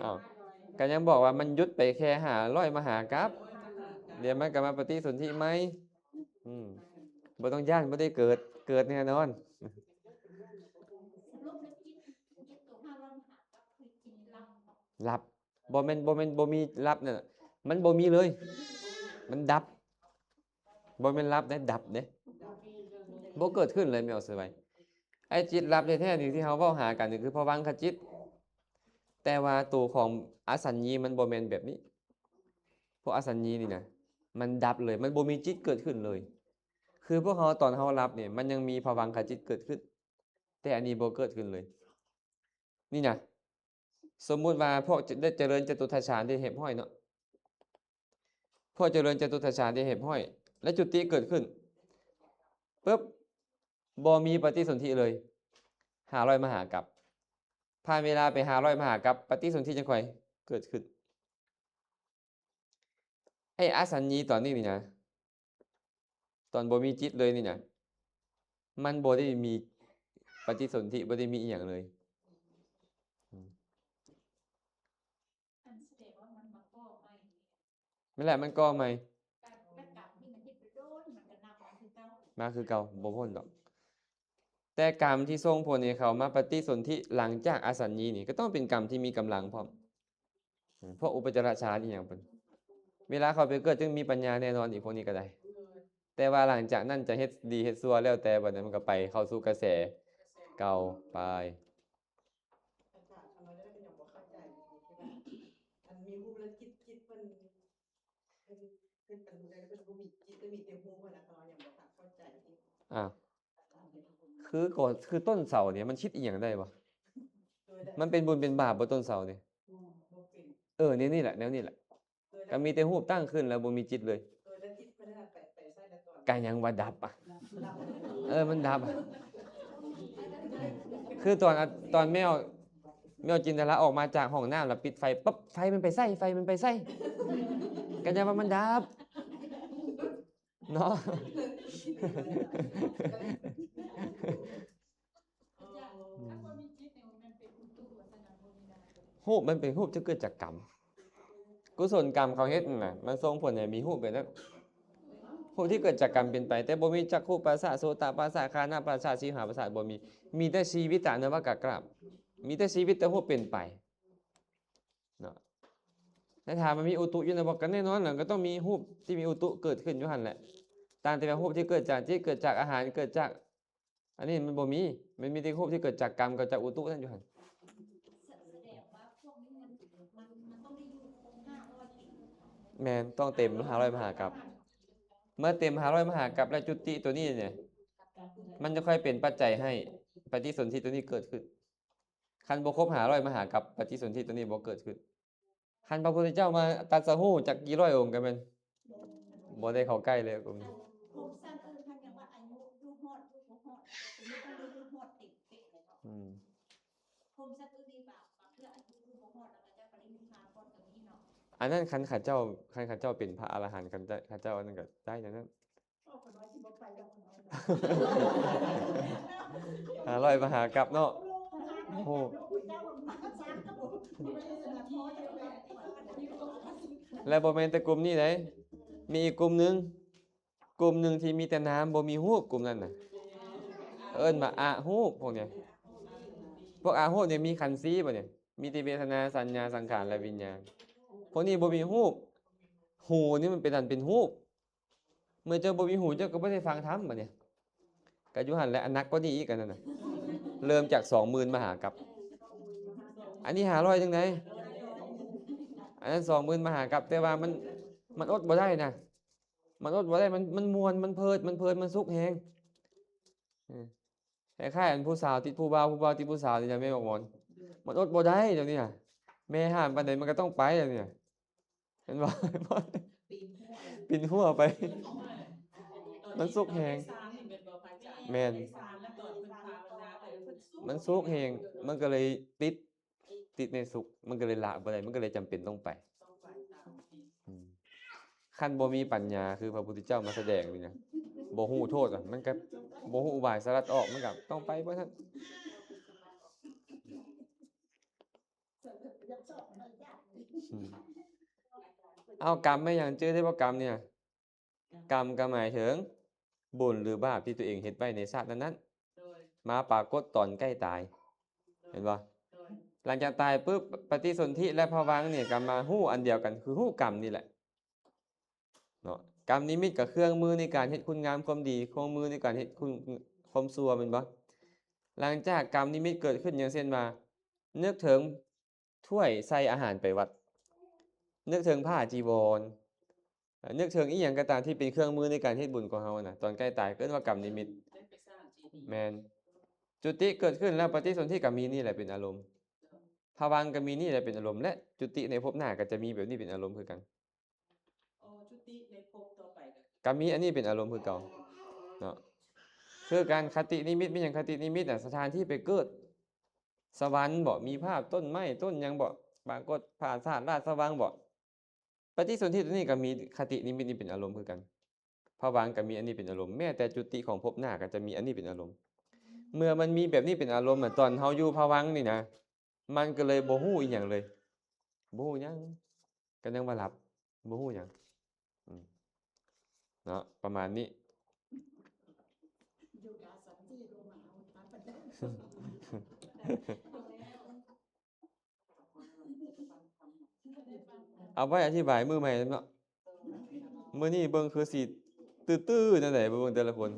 ອ້າວ ກໍຍັງບອກວ່າມັນຢຸດໄປແຄ່ຫ້າຮ້ອຍມະຫາກັບ ດຽວມັນກໍມາປະຕິສົນທິໃໝ່. ອືມ ບໍ່ຕ້ອງຢ້ານ ບໍ່ໄດ້ເກີດ ເກີດແນ່ນອນ. ຫຼັບ ບໍ່ແມ່ນ ບໍ່ແມ່ນບໍ່ມີຫຼັບນັ້ນ ມັນບໍ່ມີເລີຍ ມັນດັບ. ບໍ່ແມ່ນຫຼັບເດ້ ດັບເດ້ ບໍ່ເກີດຂຶ້ນເລີຍ ແມ່ນບໍ່ສະໄວ. ໄອ້ຈິດຫຼັບແທ້ໆນີ້ ທີ່ເຮົາເວົ້າຫາກັນນີ້ ຄືພະວັງຄະຈິດ. ແຕ່ວ່າໂຕຂອງອະສັນຍີມັນບໍ່ແມ່ນແບບນີ້. ພວກອະສັນຍີນີ້ນະ ມັນດັບເລີຍ ມັນບໍ່ມີຈິດເກີດຂຶ້ນເລີຍ. ຄືພວກເຮົາຕອນເຮົາຫຼັບນີ້ ມັນຍັງມີພະວັງຄະຈິດເກີດຂຶ້ນ ແຕ່ອັນນີ້ບໍ່ເກີດຂຶ້ນເລີຍ. ນີ້ນະ ສົມມຸດວ່າພວກຈະ ໄດ້ຈະເລີນຈະຕຸດຖະສານໄດ້ຮຽບຮ້ອຍເນາະ ພວກຈະເລີນຈະຕຸດຖະສານໄດ້ຮຽບຮ້ອຍ ແລະ ຈຸຕິເກີດຂຶ້ນປຶບ ບໍ່ມີປະຕິສົນທິເລີຍ ຫ້າຮ້ອຍມະຫາກັບ. ຜ່ານເວລາໄປຫ້າຮ້ອຍມະຫາກັບ ປະຕິສົນທິຈັ່ງຄ່ອຍເກີດຂຶ້ນ. ໄອ້ອະສັນຍີຕອນນີ້ນີ້ນະ ຕອນບໍ່ມີຈິດເລີຍນີ້ນະ ມັນບໍ່ໄດ້ມີປະຕິສົນທິ ບໍ່ໄດ້ມີອີ່ຫຍັງເລີຍ. ອືມ ອັນສະແດງວ່າມັນມາກໍ່ໃໝ່. ແມ່ນແຫຼະ ມັນກໍ່ໃໝ່ ແບບ ແບບກຳທີ່ມັນເຮັດໄປໂດນ ມັນກໍນັບມາຄືເກົ່າ ມາຄືເກົ່າ ບໍ່ພົ້ນດອກ. ແຕ່ກຳທີ່ສົ່ງຜົນໃຫ້ເຂົາມາປະຕິສົນທິຫຼັງຈາກອະສັນຍີນີ້ ກໍຕ້ອງເປັນກຳທີ່ມີກຳລັງພ້ອມ. ພວກອຸປະຈາລະຊານອີ່ຫຍັງເພິ່ນ ເວລາເຂົາໄປເກີດຈຶ່ງມີປັນຍາແນ່ນອນອີກ ພວກນີ້ກໍໄດ້. ແຕ່ວ່າຫຼັງຈາກນັ້ນຈະເຮັດດີເຮັດຊົ່ວແລ້ວແຕ່ ບັດນັ້ນມັນກໍໄປເຂົ້າສູ່ກະແສເກົ່າໄປ. ອ່າ ຄືກໍ ຄືຕົ້ນເສົານີ້ມັນຄິດອີ່ຫຍັງໄດ້ວະ? ມັນເປັນບຸນເປັນບາບບໍ່ຕົ້ນເສົານີ້? ເອີ ແນວນີ້ແຫຼະ ແນວນີ້ແຫຼະ. ກໍມີແຕ່ຮູບຕັ້ງຂຶ້ນແລ້ວບໍ່ມີຈິດເລີຍ. ກໍຍັງວ່າດັບອະ. ເອີ ມັນດັບອະ. ຄືຕອນ ຕອນແມວ ແມວຈິນຕະລາອອກມາຈາກຫ້ອງນ້ຳ ແລ້ວປິດໄຟປັບ ໄຟມັນໄປໃສ? ໄຟມັນໄປໃສ? ກໍຍັງວ່າມັນດັບເນາະ. ຮູບມັນເປັນຮູບທີ່ເກີດຈາກກຳ ກຸສົນກຳເຂົາເຮັດນັ້ນນະ ມັນສົ່ງຜົນໃຫ້ມີຮູບແບບນັ້ນ. ຮູບທີ່ເກີດຈາກກຳເປັນໄປ ແຕ່ບໍ່ມີຈັກຂຸປະສາດ ໂສຕະປະສາດ ຄານະປະສາດ ຊິວຫາປະສາດ ບໍ່ມີ. ມີແຕ່ຊີວິຕານຸບາກກະກຣາບ ມີແຕ່ຊີວິດແຕ່ຮູບເປັນໄປເນາະ. ແລ້ວຖາມວ່າມີອຸຕຸຢູ່ໃນບໍ່? ກໍແນ່ນອນແຫຼະ ກໍຕ້ອງມີຮູບທີ່ມີອຸຕຸເກີດຂຶ້ນຢູ່ຫັ້ນແຫຼະ. ຕ່າງແຕ່ວ່າຮູບທີ່ເກີດຈາກຈິດ ເກີດຈາກອາຫານ ເກີດຈາກ ອັນນີ້ມັນບໍ່ມີ ມັນມີແຕ່ຮູບທີ່ເກີດຈາກກຳ ເກີດຈາກອຸຕຸນັ້ນຢູ່ຫັ້ນ. ແມ່ນ ຕ້ອງເຕັມຫ້າຮ້ອຍມະຫາກັບ. ເມື່ອເຕັມຫ້າຮ້ອຍມະຫາກັບແລ້ວ ຈຸຕິຕົວນີ້ນີ້ ມັນຈະຄ່ອຍເປັນປັດໄຈໃຫ້ປະຕິສົນທິຕົວນີ້ເກີດຂຶ້ນ. ຄັນບໍ່ຄົບຫ້າຮ້ອຍມະຫາກັບ ປະຕິສົນທິຕົວນີ້ບໍ່ເກີດຂຶ້ນ. ຄັນພະພຸດທະເຈົ້າມາຕັດສະຮູ້ຈັກກີ້ຮ້ອຍອົງກໍແມ່ນບໍ່ໄດ້ເຂົ້າໃກ້ເລີຍກຸ່ມນີ້. ອືມ ອັນນັ້ນຄັນເຂົາເຈົ້າ ຄັນເຂົາເຈົ້າເປັນພະອະລະຫັນ ຄັນເຈົ້າ ເຂົາເຈົ້າອັນນັ້ນກໍໄດ້ແນວນັ້ນ. ຫ້າຮ້ອຍມະຫາກັບເນາະ. ໂອ້ ແລະບໍ່ແມ່ນແຕ່ກຸ່ມນີ້ເດ້ ມີອີກກຸ່ມໜຶ່ງ ກຸ່ມໜຶ່ງທີ່ມີແຕ່ນາມ ບໍ່ມີຮູບ ກຸ່ມນັ້ນນະ. ເອີ້ນວ່າອະຮູບ ພວກນີ້ ພວກອະຮູບນີ້ມີຂັນສີ່ບໍ່ນີ້? ມີແຕ່ເວທະນາ ສັນຍາ ສັງຂານ ແລະ ວິນຍານ. ພວກນີ້ບໍ່ມີຮູບ. ຫູນີ້ມັນເປັນອັນເປັນຮູບ. ເມື່ອເຈົ້າບໍ່ມີຫູ ເຈົ້າກໍບໍ່ໄດ້ຟັງທຳບັດນີ້. ກໍຢູ່ຫັ້ນແຫຼະ ອັນໜັກກວ່ານີ້ອີກ ອັນນັ້ນນະ. ເລີ່ມຈາກສອງໝື່ນມະຫາກັບ. ອັນນີ້ຫ້າຮ້ອຍຈັ່ງໃດ? ອັນນັ້ນສອງໝື່ນມະຫາກັບ. ແຕ່ວ່າມັນ ມັນອົດບໍ່ໄດ້ນະ. ມັນອົດບໍ່ໄດ້. ມັນ ມັນມ່ວນ ມັນເພີດ ມັນເພີດ ມັນສຸກແຮງ. ເອີ ຄ້າຍໆ ອັນຜູ້ສາວຕິດຜູ້ບ່າວ ຜູ້ບ່າວຕິດຜູ້ສາວນີ້ນະ ແມ່ນບໍ່ໝອນ? ມັນອົດບໍ່ໄດ້ດຽວນີ້ນະ. ແມ່ຫ້າມປານໃດມັນກໍຕ້ອງໄປດຽວນີ້ນະ. ເຫັນບໍ່? ປິ່ນຫົວໄປ. ມັນສຸກແຮງ. ແມ່ນ. ມັນສຸກແຮງ ມັນກໍເລີຍຕິດ ຕິດໃນສຸກ ມັນກໍເລີຍລະບໍ່ໄດ້ ມັນກໍເລີຍຈຳເປັນຕ້ອງໄປ. ອືມ ຄັນບໍ່ມີປັນຍາຄືພະພຸດທະເຈົ້າມາສະແດງນີ້ນະ ບໍ່ຮູ້ໂທດ ມັນກໍບໍ່ຮູ້ອຸບາຍສະຫຼັດອອກ ມັນກໍຕ້ອງໄປເບິດຫັ້ນ. ອືມ ເອົາ ກຳແມ່ນຫຍັງ? ຈື່ໄດ້ບໍ່ ກຳນີ້ນະ? ກຳກໍໝາຍເຖິງບຸນ ຫຼື ບາບທີ່ຕົວເອງເຮັດໄວ້ໃນຊາດນັ້ນໆ ໂດຍ ມາປາກົດຕອນໃກ້ຕາຍ ໂດຍ ເຫັນບໍ່? ໂດຍ ຫຼັງຈາກຕາຍປຶບ ປະຕິສົນທິ ແລະ ພະວັງນີ້ກໍມາຮູ້ອັນດຽວກັນ ຄືຮູ້ກຳນີ້ແຫຼະເນາະ. ກຳນິມິດກໍເຄື່ອງມືໃນການເຮັດຄຸນງາມຄວາມດີ ເຄື່ອງມືໃນການເຮັດຄຸນ ຄວາມຊົ່ວ ແມ່ນບໍ່? ຫຼັງຈາກກຳນິມິດເກີດຂຶ້ນ ຢ່າງເຊັ່ນວ່າ ນຶກເຖິງ ຖ້ວຍໃສ່ອາຫານໄປວັດ, ນຶກເຖິງຜ້າຈີວອນ, ນຶກເຖິງອີ່ຫຍັງກໍຕາມທີ່ເປັນເຄື່ອງມືໃນການເຮັດບຸນຂອງເຮົານະ, ຕອນໃກ້ຕາຍເອີ້ນວ່າກຳນິມິດ. ແມ່ນ. ຈຸຕິເກີດຂຶ້ນແລ້ວ ປະຕິສົນທິກໍມີນີ້ແຫຼະເປັນອາລົມ, ພະວັງກໍມີນີ້ແຫຼະເປັນອາລົມ ແລະ ຈຸຕິໃນພົບໜ້າກໍຈະມີແບບນີ້ເປັນອາລົມຄືກັນ. ອໍ ຈຸຕິໃນພົບຕໍ່ໄປກໍ ກໍມີອັນນີ້ເປັນອາລົມຄືເກົ່າເນາະ. ຄືການຄະຕິນິມິດ ມີຫຍັງຄະຕິນິມິດນະ? ສະຖານທີ່ໄປເກີດ ສະຫວັນບໍ? ມີພາບຕົ້ນໄມ້ຕົ້ນຫຍັງບໍ? ປາກົດຜາສາດລາດສະຫວ່າງບໍ? ປະຕິສົນທິຕົວນີ້ກໍມີຄະຕິນິມິດນີ້ເປັນອາລົມຄືກັນ, ພະວັງກໍມີອັນນີ້ເປັນອາລົມ, ແມ້ແຕ່ຈຸຕິຂອງພົບໜ້າກໍຈະມີອັນນີ້ເປັນອາລົມ. ເມື່ອມັນມີແບບນີ້ເປັນອາລົມນະ, ຕອນເຮົາຢູ່ພະວັງນີ້ນະ, ມັນກໍເລີຍບໍ່ຮູ້ອີ່ຫຍັງເລີຍ, ບໍ່ຮູ້ຫຍັງ, ກໍຍັງວ່າຫຼັບ. ບໍ່ຮູ້ຫຍັງ ອືມ ເນາະ ປະມານນີ້. ເອົາໄວ້ອະທິບາຍມື້ໃໝ່ເນາະ, ມື້ນີ້ເບິ່ງຄືຊິຕື້ໆ ແນວໃດ ເບິ່ງແຕ່ລະຄົນ.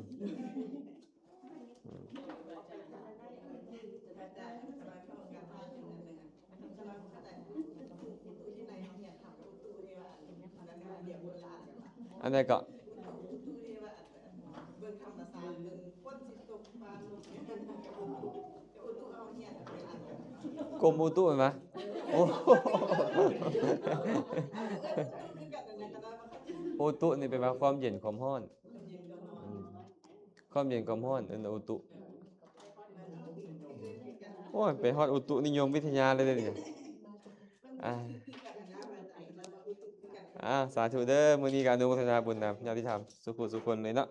ອັນໃດເກາະ? ກົມອຸຕຸແມ່ນບໍ່? ໂອ້ ອຸຕຸນີ້ແປວ່າຄວາມເຢັນຄວາມຮ້ອນ. ອືມ ຄວາມເຢັນຄວາມຮ້ອນ ເອີ້ນອຸຕຸ. ໂອ້ຍ ໄປຮອດອຸຕຸນິຍົມວິທະຍາເລີຍເດ້ນີ້. ອ່າ ອ່າ ສາທຸເດີ, ມື້ນີ້ກໍອະນຸໂມທະນາບຸນນຳຍາດຕິທຳສຸຂູສຸຄົນເລີຍເນາະ.